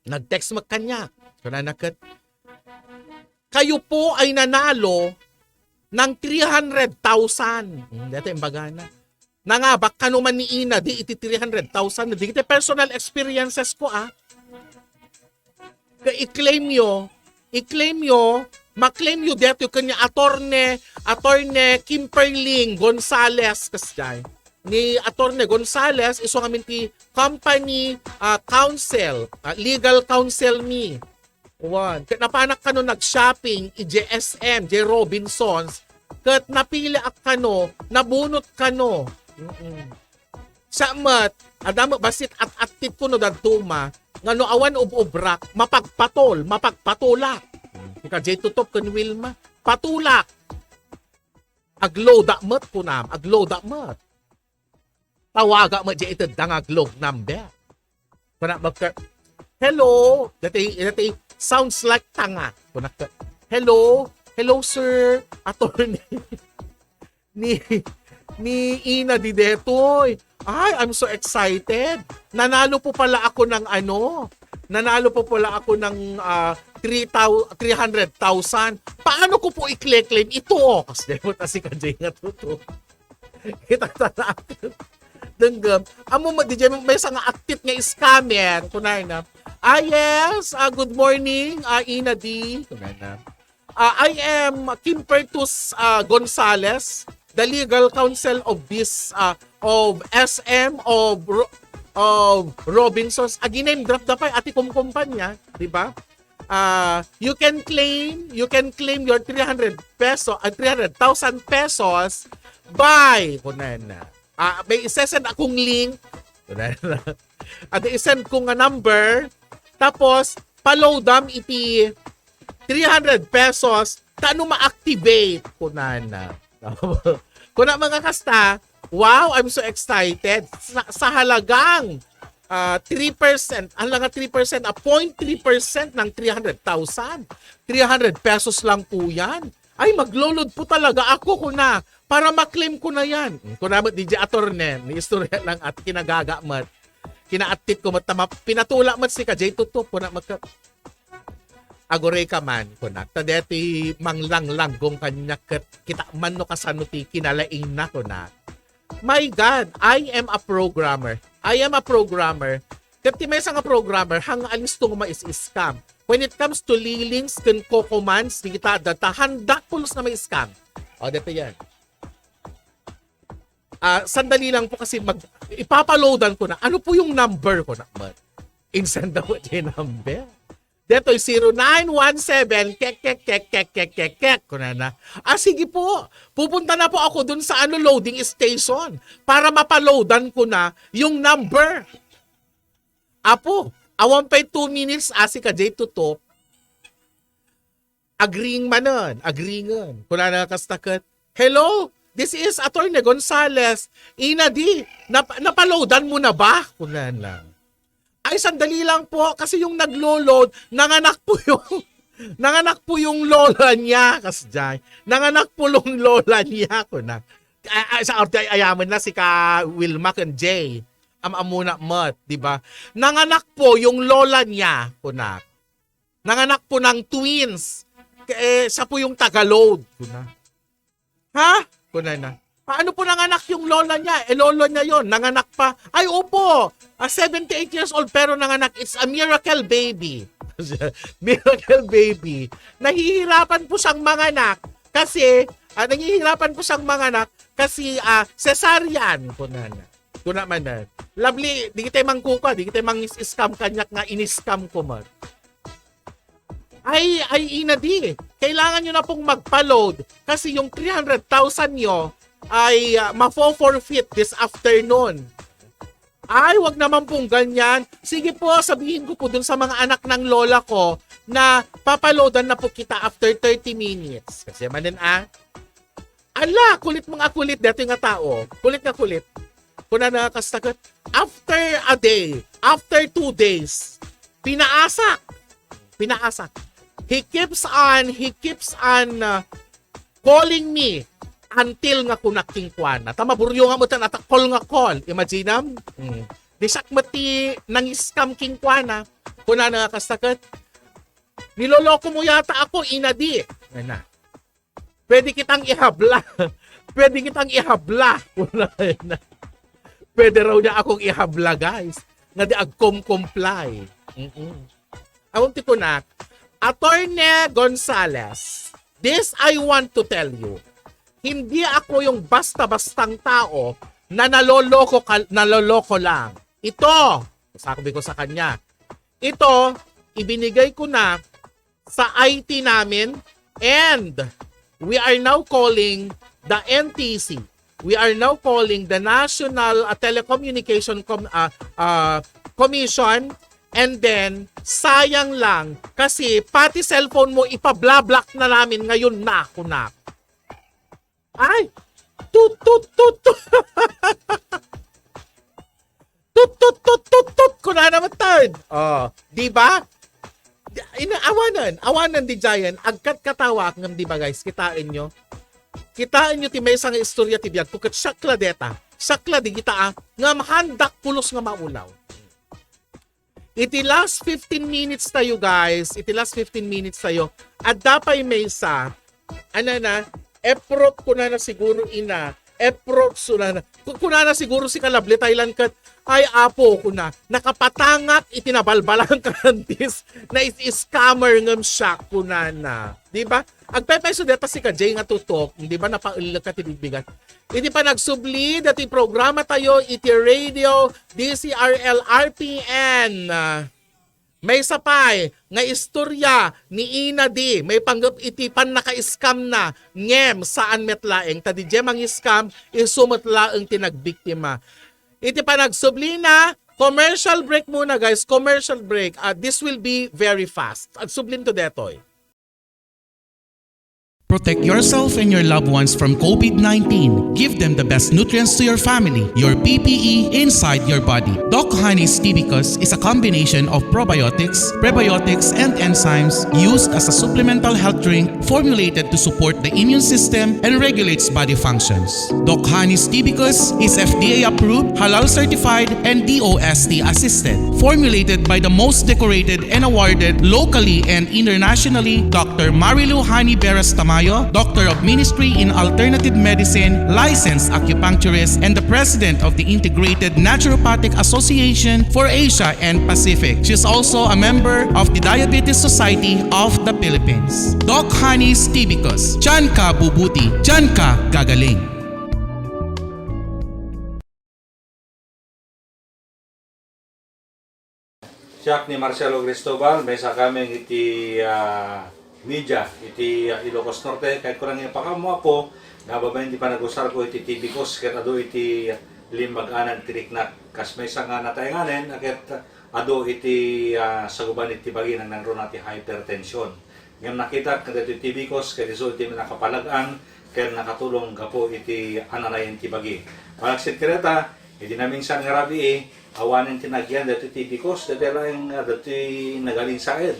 nag-text met kaniak, kunana ket, "Kayo po ay nanalo ng three hundred thousand." Hmm, dito yung bagana. Nangabak kano man ni Ina Di iti three hundred thousand. Dagiti personal experiences ko, ah. Kaya i-claim yo, i-claim yo, ma-claim yo detoy ken ni Attorney, Attorney Kimperling Gonzales, kasjay. Ni Attorney Gonzales, isu ngamin ti company, ah, counsel, ah, legal counsel mi. Wan. Ket napanak kano nag-shopping, idiay S M, idiay Robinsons, ket napiliak kano, nabunot kano. Mm-mm. Sa met, adda met bassit at-attit kuno dadduma, nga no awan ub-ubrak, mapagpatol, mapagpatolak. Ika, J Tutop ken Wilma, patulak. Agloadak met, kunam, agloadak met. Tawagak met, di itedda nga agload number. Kuna, magka-, "Hello?" Dati, dati, sounds like tanga. Kuna, "Hello? Hello, sir? Attorney?" Ni, ni Ina Di detoy. Ay, I'm so excited. Nanalo po pala ako ng ano, nanalo po pala ako ng, ah, three thou-, three hundred thousand. Paano ko po i-claim ito? Kasi dahil mo ta si Kajay nga tuto. Kita ta na. Denggem. Amo mo, di dyan, maysa nga attit nga scammer. Kunay na. "Ah, yes. Ah, good morning, ah, Ina Di." Kunay na. "Ah, I am Kimpertus, ah, Gonzales, the legal counsel of this, ah, of S M, of Ro-, of Robinsons." Agi-name drop da pay, ati kumkumpanya, di ba? "Ah, you can claim, you can claim your three hundred peso, ah, three hundred thousand pesos by," kunana. "Ah, may isesend akong link." Kunana. Adi isend ko nga number, tapos, "Paloadam iti three hundred pesos, ta no ma-activate," kunana. Kuna, mga kasta, "Wow, I'm so excited." Sa, sa halagang, ah, three percent, halaga three percent, ah, point three percent ng three hundred thousand. Three hundred pesos lang po yan. "Ay, maglo-load po talaga ako," kuna, "para ma-claim ko na yan." Hmm, kuna met, di di attorney, ni istorya lang at kinagaga met. Kinaattit ko met, tama, pinatula met si Kajay Tutup, kuna met ka, "Aguray ka man," kunak. "Ta deti manglanglanggong kaniak ket kita man no kasano ti kinalaingna," kunak. My God, I am a programmer. I am a programmer. Ket ti maysa nga programmer, hang alisto nga mais-scam. When it comes to Lilings ken Coco Mans, dagita adda ta handak pulos nga ma-scam. O, dito yan. Ah, sandali lang po kasi mag, ipapaloadan ko na. "Ano po yung number?" kunak met. Insend ako yung number. Detoy zero nine one seven, kek, kek, kek, kek, kek, kek, kek, kunana. "Ah, sige po. Pupunta na po ako dun sa ano, loading station para mapaloadan ko na yung number." Apo, awan pay two minutes, asi ka, Jay Tutup. Agring manen, agringen. Kunana kasta ket, "Hello, this is Attorney Gonzales. Ina Di, nap-, napaloadan mo na ba?" kunana. "Ay, sandali lang po, kasi yung naglo-load, nanganak po yung, nanganak po yung lola niya," kasjay. "Nanganak po yung lola niya," kuna. Ay, ay, sa, ay, ayaman na si ka Wilma ken Jay. Am-amuna met, di ba? "Nanganak po yung lola niya," kuna. "Nanganak po ng twins. Eh, siya po yung taga-load," kuna. "Ha?" kunana. "Paano po nanganak yung lola niya? Eh, lolo niya yon, nanganak pa." "Ay, opo. Ah, seventy-eight years old, pero nanganak. It's a miracle baby." Miracle baby. "Nahihirapan po siyang manganak kasi, ah, nahihirapan po siyang manganak kasi, ah, cesarean," kunana. Kuna man na. Lovely, di kita mangkuka, di kita mang-scam kaniak nga in-scam ko man. Ay, ay, Ina Di, kailangan nyo na pong magpa-load kasi yung three hundred thousand nyo ay, ah, mafo-forfeit this afternoon. "Ay, wag naman pong ganyan. Sige po, sabihin ko po dun sa mga anak ng lola ko na papaloadan na po kita after thirty minutes." Kasi manen, ah. Ala, kulit mga kulit, dati nga tao. Kulit nga kulit. Kuna na kastagat, after a day, after two days, pinaasak. Pinaasak. He keeps on, he keeps on, uh, calling me until nga kunak king kuana. Ta maburyo nga met ta call nga call. Imaginam? Mm. Di siak met ti nang-scam king kuana. Kuna na nga kastagat, "Niloloko mo yata ako, Ina Di." Ayan na. "Pwede kitang ihabla." "Pwede kitang ihabla." Kuna na. Pwede raw niya akong ihabla, guys. Nga di agkom-comply. Mm-mm. Awan ti kunak, Attorney Gonzales, this I want to tell you. Hindi ako yung basta-bastang tao na naloloko, ka, naloloko lang. Ito, sabi ko sa kanya, ito, ibinigay ko na sa I T namin, and we are now calling the N T C. We are now calling the National, uh, Telecommunication Com-, uh, uh, Commission, and then, sayang lang, kasi pati cellphone mo, ipabla-block na namin ngayon na, kunak. Ay! Tut, tut, tut, tut! Tut, tut, tut, tut, tut! Kuna naman tayo. Oh, di ba? Di, ina, awanan, awanan di Giant. Agkat katawa ngem, di ba, guys? Kitaan nyo? Kitaan nyo ti maysa nga istorya ti biag ko. Ket siak la deta. Siak la di kita, ah. Ngem handak pulos nga maulaw. Iti last fifteen minutes tayo, guys. Iti last fifteen minutes tayo. Adda pay maysa. Ano na? Eprot ko na na siguro ina. Eprot so na na. Ku-, kuna na siguro si Kalabli Thailand kat, "Ay, apo," kuna, "nakapatangak iti nabalbalang karantis na is-, scammer ngem siak," kuna na. Di ba? Agpaypayso deta si ka Jay nga tutok, di ba, napaellek ka ti bigbigat. Iti panagsubli, dati programa tayo, iti radio, D C R L R P N. Maysa pay nga istorya ni Ina di, maipanggep iti pannaka-scam na, ngem saan met laeng, ta di jay mang-scam, isu met laeng ti nagbiktima. Iti panagsubli na, commercial break muna, guys, commercial break. Ah, this will be very fast. Agsublim to detoy. Protect yourself and your loved ones from COVID nineteen. Give them the best nutrients to your family, your P P E, inside your body. Doc Honey's Tibicus is a combination of probiotics, prebiotics, and enzymes used as a supplemental health drink formulated to support the immune system and regulates body functions. Doc Honey's Tibicus is F D A approved, halal certified, and D O S T assisted. Formulated by the most decorated and awarded locally and internationally, Doctor Marilu Hani Beras Tamayo, Doctor of Ministry in Alternative Medicine, licensed acupuncturist, and the President of the Integrated Naturopathic Association for Asia and Pacific. She is also a member of the Diabetes Society of the Philippines. Doc Honey's Tibicus. Diyan ka bubuti. Diyan ka gagaling. Siak ni Marcelo Cristobal, maysa kami iti, ah, media iti, ah, Ilocos Norte. Kayatko lang ipakaammo, Apo, nga babaen ti panagusarko iti Tibicus ket adu iti limbag-anan ti riknak. Kas maysa nga nataenganen, a ket adu iti, ah, saguban iti bagi, nangruna ti hypertension. Ngem nakitak nga daytoy Tibicus ket isu ti nakapalag-ang ken nakatulong gapu iti ananayen ti bagi. Malaksid kadayta, idi naminsan nga rabii, awanen ti nagyan daytoy Tibicus, daytoy laeng, ah, daytoy nagalinsaed.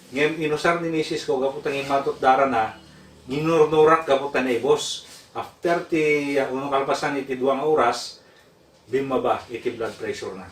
Ngem inusar ni misis ko gapu ta ngimmato ti darana, ginurnurak gapu ta naibus. After ti, ah, uno kalpasan iti dua nga oras, bimmaba iti blood pressure na.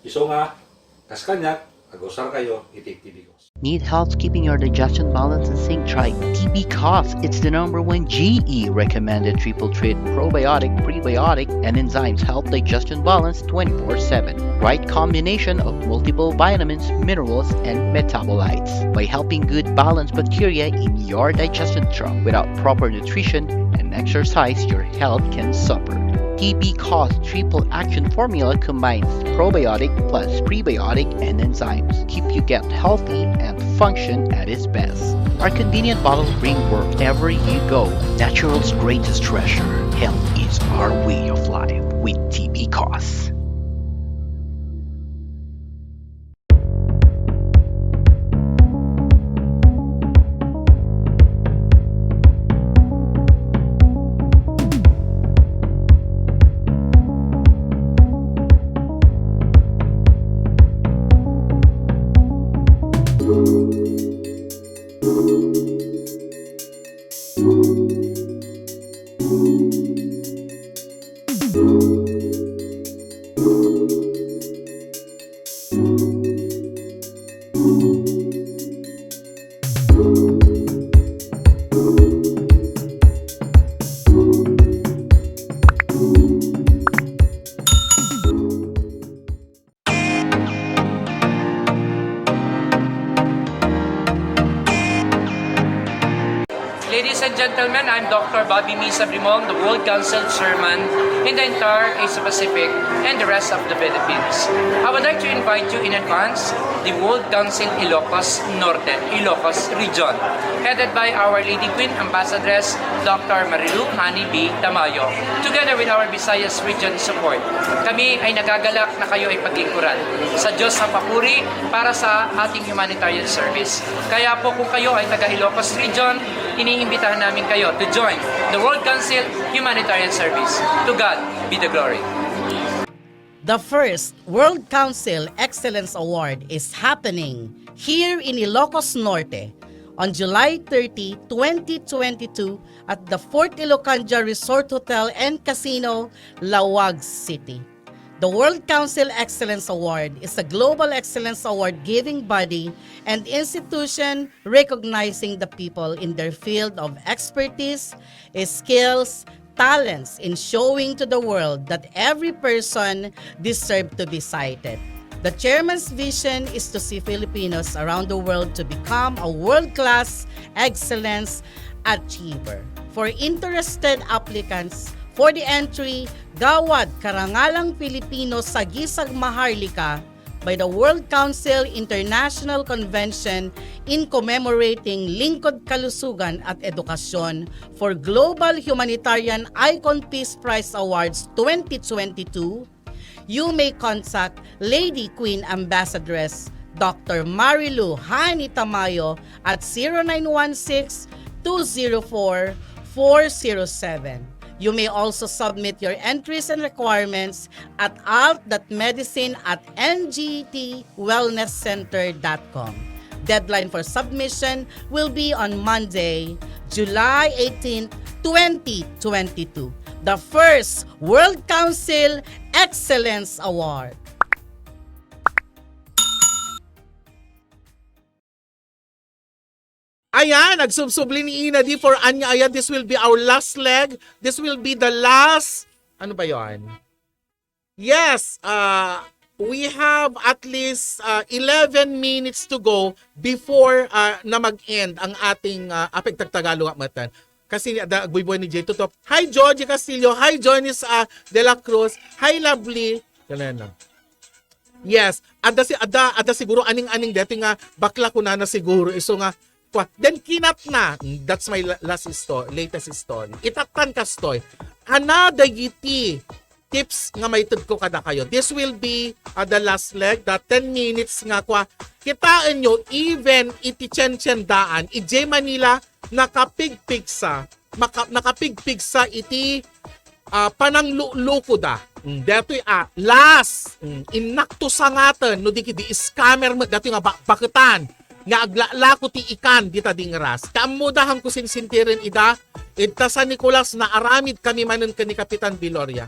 Isu nga, kas kaniak, agusar kayo iti Tibicus. Need help keeping your digestion balance in sync? Try Tibicus. It's the number one G E recommended triple treat probiotic, prebiotic, and enzymes help digestion balance twenty-four seven. Right combination of multiple vitamins, minerals, and metabolites by helping good balance bacteria in your digestion tract. Without proper nutrition and exercise, your health can suffer. Tibicus triple action formula combines probiotic plus prebiotic and enzymes. Keep your gut healthy and function at its best. Our convenient bottles bring work wherever you go. Natural's greatest treasure. Health is our way of life with Tibicus. Gentlemen, I'm Doctor Bobby Misa Brimong, the World Council Chairman in the entire Asia Pacific and the rest of the Philippines. I would like to invite you in advance the World Council Ilocos Norte, Ilocos Region, headed by Our Lady Queen Ambassadress Doctor Marilu Honey B. Tamayo, together with our Visayas Region support. Kami ay nagagalak na kayo ay paglingkuran. Sa Diyos ang papuri para sa ating humanitarian service. Kaya po, kung kayo ay taga Ilocos Region, iniimbitahan namin kayo to join the World Council Humanitarian Service. To God be the glory. The first World Council Excellence Award is happening here in Ilocos Norte on July thirty, twenty twenty-two at the Fort Ilocandia Resort Hotel and Casino, Laoag City. The World Council Excellence Award is a global excellence award giving body and institution recognizing the people in their field of expertise, skills, talents in showing to the world that every person deserves to be cited. The chairman's vision is to see Filipinos around the world to become a world-class excellence achiever. For interested applicants for the entry, Gawad Karangalang Pilipino Sagisag Maharlika by the World Council International Convention in commemorating Lingkod Kalusugan at Edukasyon for Global Humanitarian Icon Peace Prize Awards twenty twenty-two, you may contact Lady Queen Ambassadress Doctor Marilu Honey Tamayo at zero nine one six, two zero four, four zero seven. You may also submit your entries and requirements at alt dot medicine at N G T wellness center dot com. Deadline for submission will be on Monday, July eighteenth, twenty twenty-two. The first World Council Excellence Award. Ayan, nagsubsubli ni Ina D for anya. Ayan, this will be our last leg. This will be the last, ano ba yon? Yes, uh, we have at least uh, eleven minutes to go before uh, na mag-end ang ating uh, apeg tagtagalog at matan. Kasi ni ada agbuybuy ni Jay Tutop. Hi Georgie Castillo, hi Joyce uh, De La Cruz, hi Lovely. Ganun na. Yes, ada si ada ada siguro aning-aning deti nga bakla kunana siguro isu nga kwa. Then kinat na. That's my la- last story, latest story. Itattan kastoy. Ana dagiti tips nga maited ko kadakayo. This will be uh, the last leg, the ten minutes nga kwa. Kitaen nyo, even iti tsentsendaan, ijay Manila, nakapigpigsa, maka, nakapigpigsa iti ah, panangluklukoda. Mm, detoy a, last, mm, innak to sangaten, no di kidi scammer met detoy nga bakbaketan nga aglaklako ti ikan dita dingras. Kaammoda, hanko sinsintiren ida, ita San Nicolas naaramid kami manen ken ni Kapitan Viloria.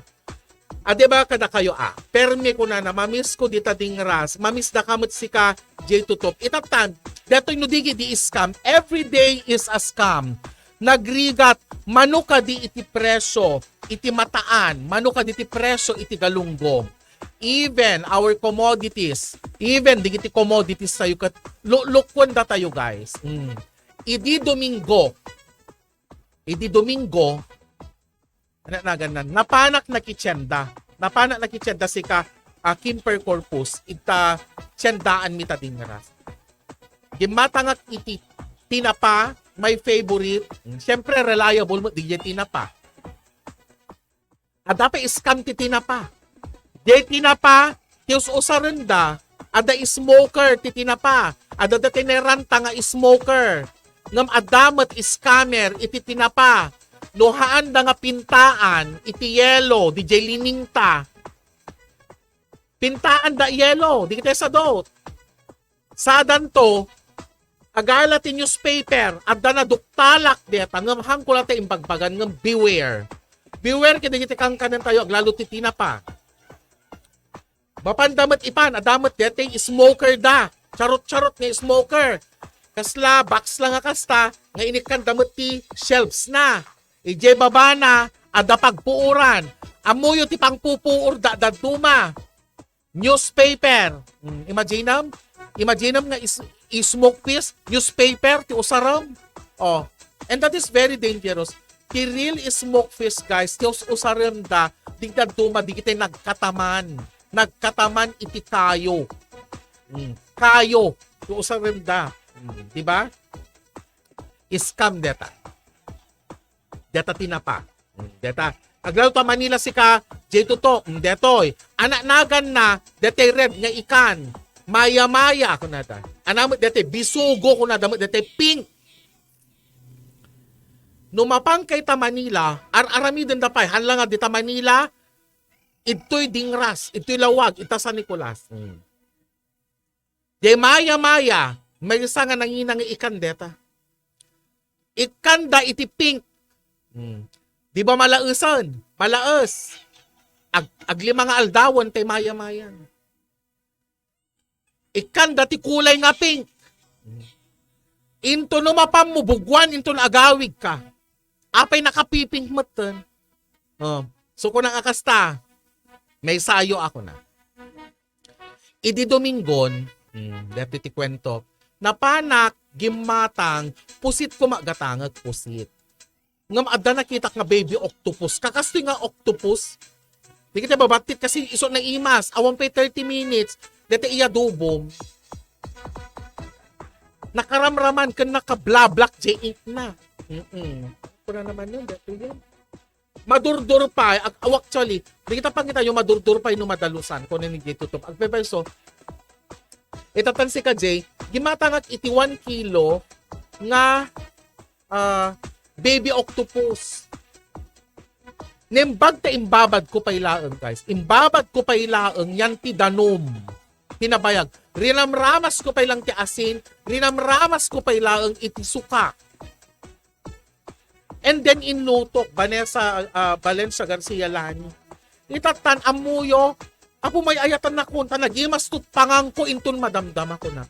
A, di ba kadakayo a, permi kunana, mamisko dita dingras, mamisdaka met sika, Jay Tutop. Itattan, detoy no di kidi scam, every day is a scam. Nagrigat, mano kadi iti presyo iti mataan, mano kadi ti presyo iti galunggong. Even our commodities, even digiti commodities tayo ket luklukkuen datayo, guys. Mm. Idi Domingo, idi Domingo, ano nagan na, napanak na kitienda. Napanak na kitienda sika, ah, Kimper Corpus, ita tiendaan mi ta dingras. Gimmatangak iti tinapa, my favorite. Siyempre, reliable met diay tinapa. Adda pay scam ti tinapa. Diay tinapa, ti us-usarenda, adda smoker ti tinapa. Adda dati nairanta nga smoker. Ngem adda met scammer iti tinapa. No haanda nga pintaan iti yelo, diay liningta. Pintaanda yelo, digiti sadot. Sadanto, agala ti newspaper, adda naduktalak deta, ngem hanko la ta imbagbagan, ngem beware. Beware kadagiti kankanentayo, aglalo ti tinapa. Mapanda met ipan, adda met deti smoker da. Charot-charot nga smoker. Kasla box la nga kasta, nga inikkanda met ti shelves na. Idiay babana, adda pagpuoran. Ammoyo ti pangpupuor da dadduma. Newspaper. Hmm, imaginem? Imaginem nga is, smoke piece, newspaper, ti usarem. Oh. And that is very dangerous. Ti real smoke fish, guys, ti us-usarem da, di da duma, di kita nagkataman. Nagkataman iti kayo. Mm. Kayo, ti usarem da. Mm. Di ba? Scam deta. Deta tinapa. Mm. Deta. Aglalo ta Manila sika, J two to, mm, detoy. Anak nagan na, detay red nga ikan. Maya-maya, kunada. Anamit detay bisugo, kunada, met detay pink. No mapangkay ta Manila, ar-aramiden da pay, hala nga dita Manila, idtoy Dingras, idtoy Lawag, ita San Nicolas. Mm. Di maya-maya, maysa nga nangina nga ikan deta. Ikkanda iti pink. Mm. Di ba malaesan? Malaes. Ag-, aglima nga aldawen tay maya-mayan. Ikkanda ti kulay nga pink. Into no mapammo buguan, into no agawid ka. Apay nakapipink metten. Oh. So, kunang a kasta, maysayo ako na. Idi Dominggon, mm, daytoy ti kuento, napanak, gimmatang, pusit ko magatangek, pusit. Ngem adda nakitak nga baby octopus. Kakastoy nga octopus. Di kita babattit kasi isu naimas. Awan pay thirty minutes. Deta iya dubom. Nakaramraman ken nakablablak jay itna. Mm-mm. Kuna naman yun, dito yun. Madurdur pay, ag-, aw, actually, di kita pangita yung madurdur pay no madalusan, kung ano yung tutup. Agpepay so, itatan si ka, Jay, gimatangak iti one kilo nga ah, baby octopus. Nembag ta imbabad ko pay laeng, guys. Imbabad ko pay laeng yan ti danum. Pinabayag. Rinamramas ko pay lang ti asin. Rinamramas ko pay laeng iti suka. And then inlutok, Vanessa, ah, Valencia Garcia Lani. Itatan, ammuyo, apo may ayatan na kunta, nagimas tut pangangko inton madamdama ko na.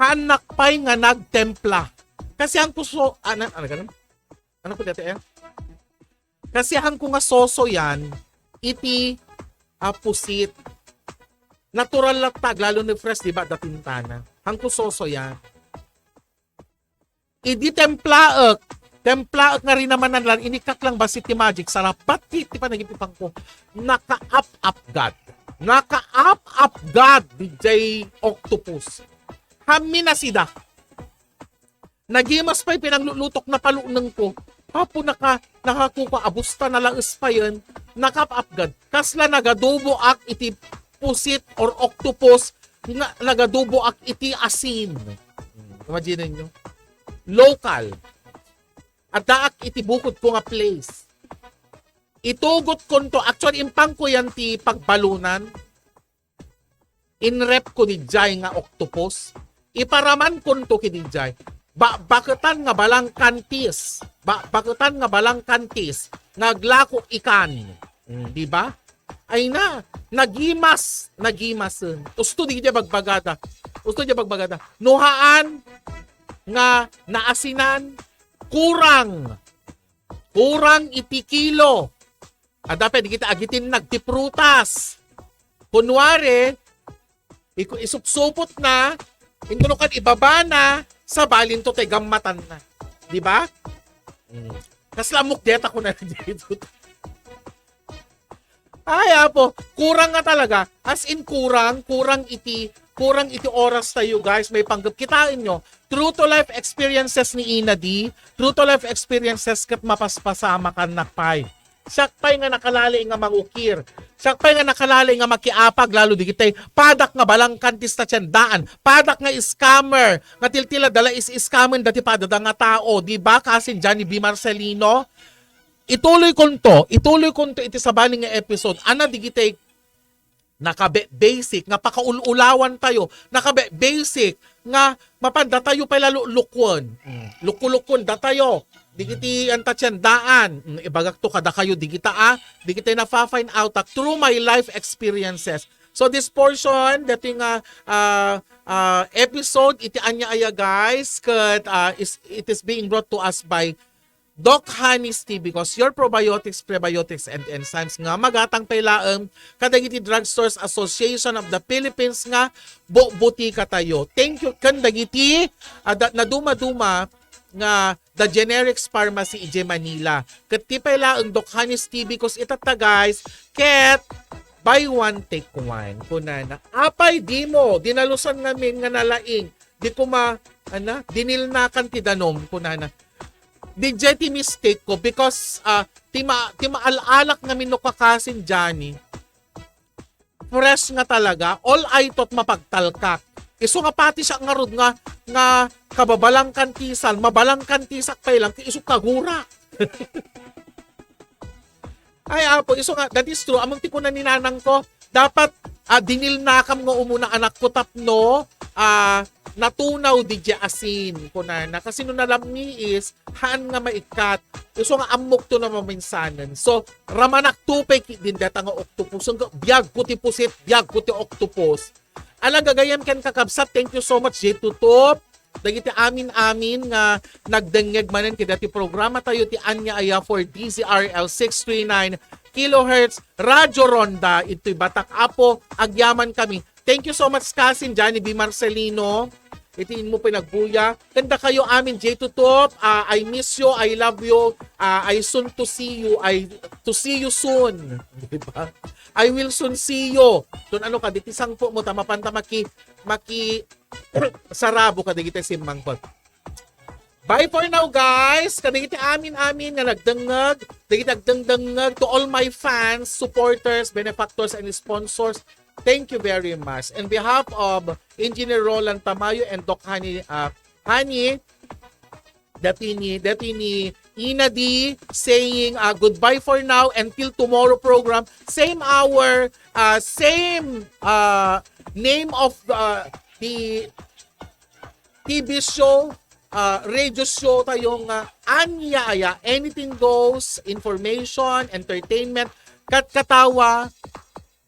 Haanak pay nga nagtempla. Kasi ang kuso, ano, ano ganun? Ano ko dati eh? Kasi ang ko nga soso yan, iti, ah, pusit. Natural latta, lalo ni fresh, di ba, dating tana. Ang ko soso yan. Idi templaek, templaek nga rinamanan lang, inikak lang basit ti magic, sarapat ti, ti panagipipang ko. Naka-up-up God. Naka-up-up God, D J Octopus. Hammi na sida. Nagimas pay pinanglulutok na paluneng ko. Apo naka, nakakuka, abusta na laes pa yun. Naka-up-up God. Kasla nagadubo ak iti pusit or octopus nga nagadubo ak iti asin. Imagine nyo. Local. Addaak iti bukod ko nga place. Itugot konto, actually, impang ko yan ti pagbalunan. Inrep ko di jay nga octopus. Iparaman konto ki di jay. Ba-, baketan nga balangkantis. Ba-, baketan nga balangkantis. Nga aglako ikan. Mm, di ba? Ay na, nagimas, nagimasen. Usto di dia bagbagada. Usto dia bagbagada. Nuhaan nga naasinan, kurang. Kurang iti kilo. Adda pay di kita agitin nagtiprutas. Kunwari, iku-, isupsupot na, intunukan ibaba na, sa balinto tay gammatan na. Di ba? Mm. Kasla mukdeta ko na dito. Ay, apo, kurang nga talaga. As in, kurang, kurang iti, kurang iti oras tayo, guys. May panggap. Kitain nyo, true to life experiences ni Ina D, true to life experiences ket mapaspasama kan nakpay. Siak pay nga nakalali nga mangukir. Siak pay nga nakalali nga makiapag lalo digitay. Padak nga balangkantis ta tiyan daan. Padak nga scammer. Nga tiltila dala is scammer dati padada nga tao. Di ba? Kasi Johnny B. Marcelino. Ituloy konto. Ituloy konto iti sabali nga episode. Ana digitay nakabe-, basic nga pakaul-ulawan tayo, nakabe-, basic nga mapanda tayo pay lalo lukwen. Mm. Lukulukwenda tayo. Digiti anta tiyan daan. Mm, ibagak to kada kayo, digita, ah, digiti nafa-find out, ah, through my life experiences. So this portion, dati nga, ah, ah, episode, iti anya aya, guys, ket, ah, is, it is being brought to us by Doc Honey's Tea, because your probiotics, prebiotics, and enzymes nga magatang pay laeng kadagiti Drugstores Association of the Philippines nga bubutika tayo. Thank you ken dagiti, ah, da-, naduma-duma nga The Generics Pharmacy idiay Manila. Ket ti pay laeng Doc Honey's T B Cos itatta, guys, ket buy one, take one. Kunana, "Apay, dimo, dinalusan ngamin nga nalaing. Di ko ma-, ana, dinilnakan ti danom," kunana. Didiay ti mistake ko because, ah, ti ma-, ti maal-alak ngamin no kakasin, Johnny. Fresh nga talaga, all I thought mapagtalkak. Isu nga pati siya ngarud nga, nga kababalangkan ti sal, mabalangkan ti sak pay lang, ti isu kagurak. Ay, apo, isu nga, that is true. Among ti kuna ni nanang ko, dapat, ah, dinilnakam nga umuna anak ko tapno, ah, natunaw di asin. Kunana, kasi no nalammiis, haan nga maikkat. Isu nga ammok to na maminsanen. So, ramanak to pay ki-, din data nga octopus. Ang biag ko ti pusit, biag ko ti octopus. Ala, gagayam ken kakabsat, thank you so much, J two Top. Dagiti amin-amin nga nagdengngeg manen kadagiti programa tayo ti Ania Aya for D Z R L six three nine kilohertz, Radyo Ronda, itoy Batak, Apo, agyaman kami. Thank you so much, kasin Johnny B Marcelino. Iti inmo pinagbuya. Kanda kayo amin, J two Top. Ah, I miss you, I love you. Ah, I soon to see you, I to see you soon. Di ba? I will soon see you. Tun ano ka, diti sangpo mo, ta mapanta maki, maki, sarabo ka, dagiti simmangpet. Bye for now, guys. Kadagiti amin-amin nga nagdengngeg, dagiti agdengdengngeg, to all my fans, supporters, benefactors, and sponsors, thank you very much. In behalf of Engineer Roland Tamayo and Doc Honey, ah, Honey, dati ni, dati ni Ina D saying, ah, "Goodbye for now, until tomorrow program, same hour, ah, same, ah, name of, ah, the T V show, ah, radio show tayo nga Ania Aya, anything goes, information, entertainment, kat katawa,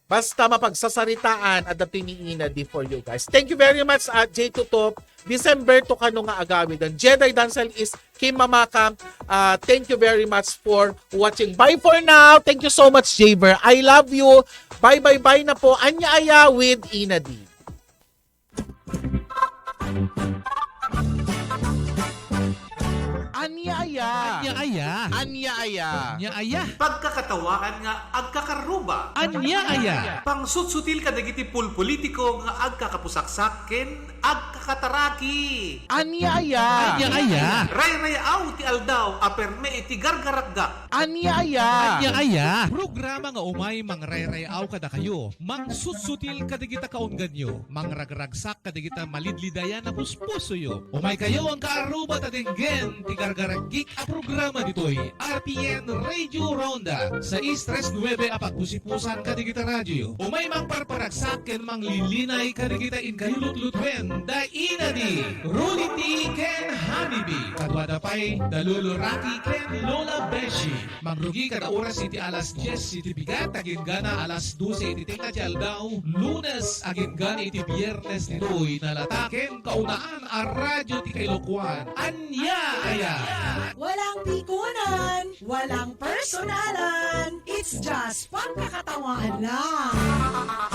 basta mapagsasaritaan, adda ti ni Ina D for you guys." Thank you very much, ah, J two Top. December to kano nga agawid. And Jedi Dancel is Kim Mamaka. Ah, thank you very much for watching. Bye for now. Thank you so much, Javer. I love you. Bye, bye, bye na po. Ania Aya with Ina D. Ania Aya. Ania Aya. Ania Aya. Ania Aya. Pagkakatawaan nga agkakaruba. Ania Aya. Pangsutsutil kadagiti pulpolitiko nga agkakapusaksak ken agkakataraki. Ania Aya. Ania Aya. Rayrayaw ti aldaw a perme iti gargaragak. Ania Aya. Ania Aya. Programa nga umay mangrayrayaw kadakayo, mangsutsutil kadagita kaungganyo, mangragragsak kadagita malidlidayan a puspusoyo. Umaykayo, angka aruba, ta denggen ti gargaragik a programa ditoy R P N Radio Ronda, sais tres nuebe a pagpusipusan kadagita radyo. Umay mangparparagsak ken manglilinay kadagita inkayo lutlutuen da Ina D, Rudy T, ken Honey B. Kaduada pay da Lolo Rocky ken Lola Beshi. Mangrugi kada oras iti alas dies iti bigat, agingga alas dose iti tengnga ti aldaw, Lunes, agingga iti Biernes ditoy nalata ken kaunaan a radyo ti Kailokuan. Ania Aya! Walang pikunan, walang personalan. It's just pagkakatawaan lang.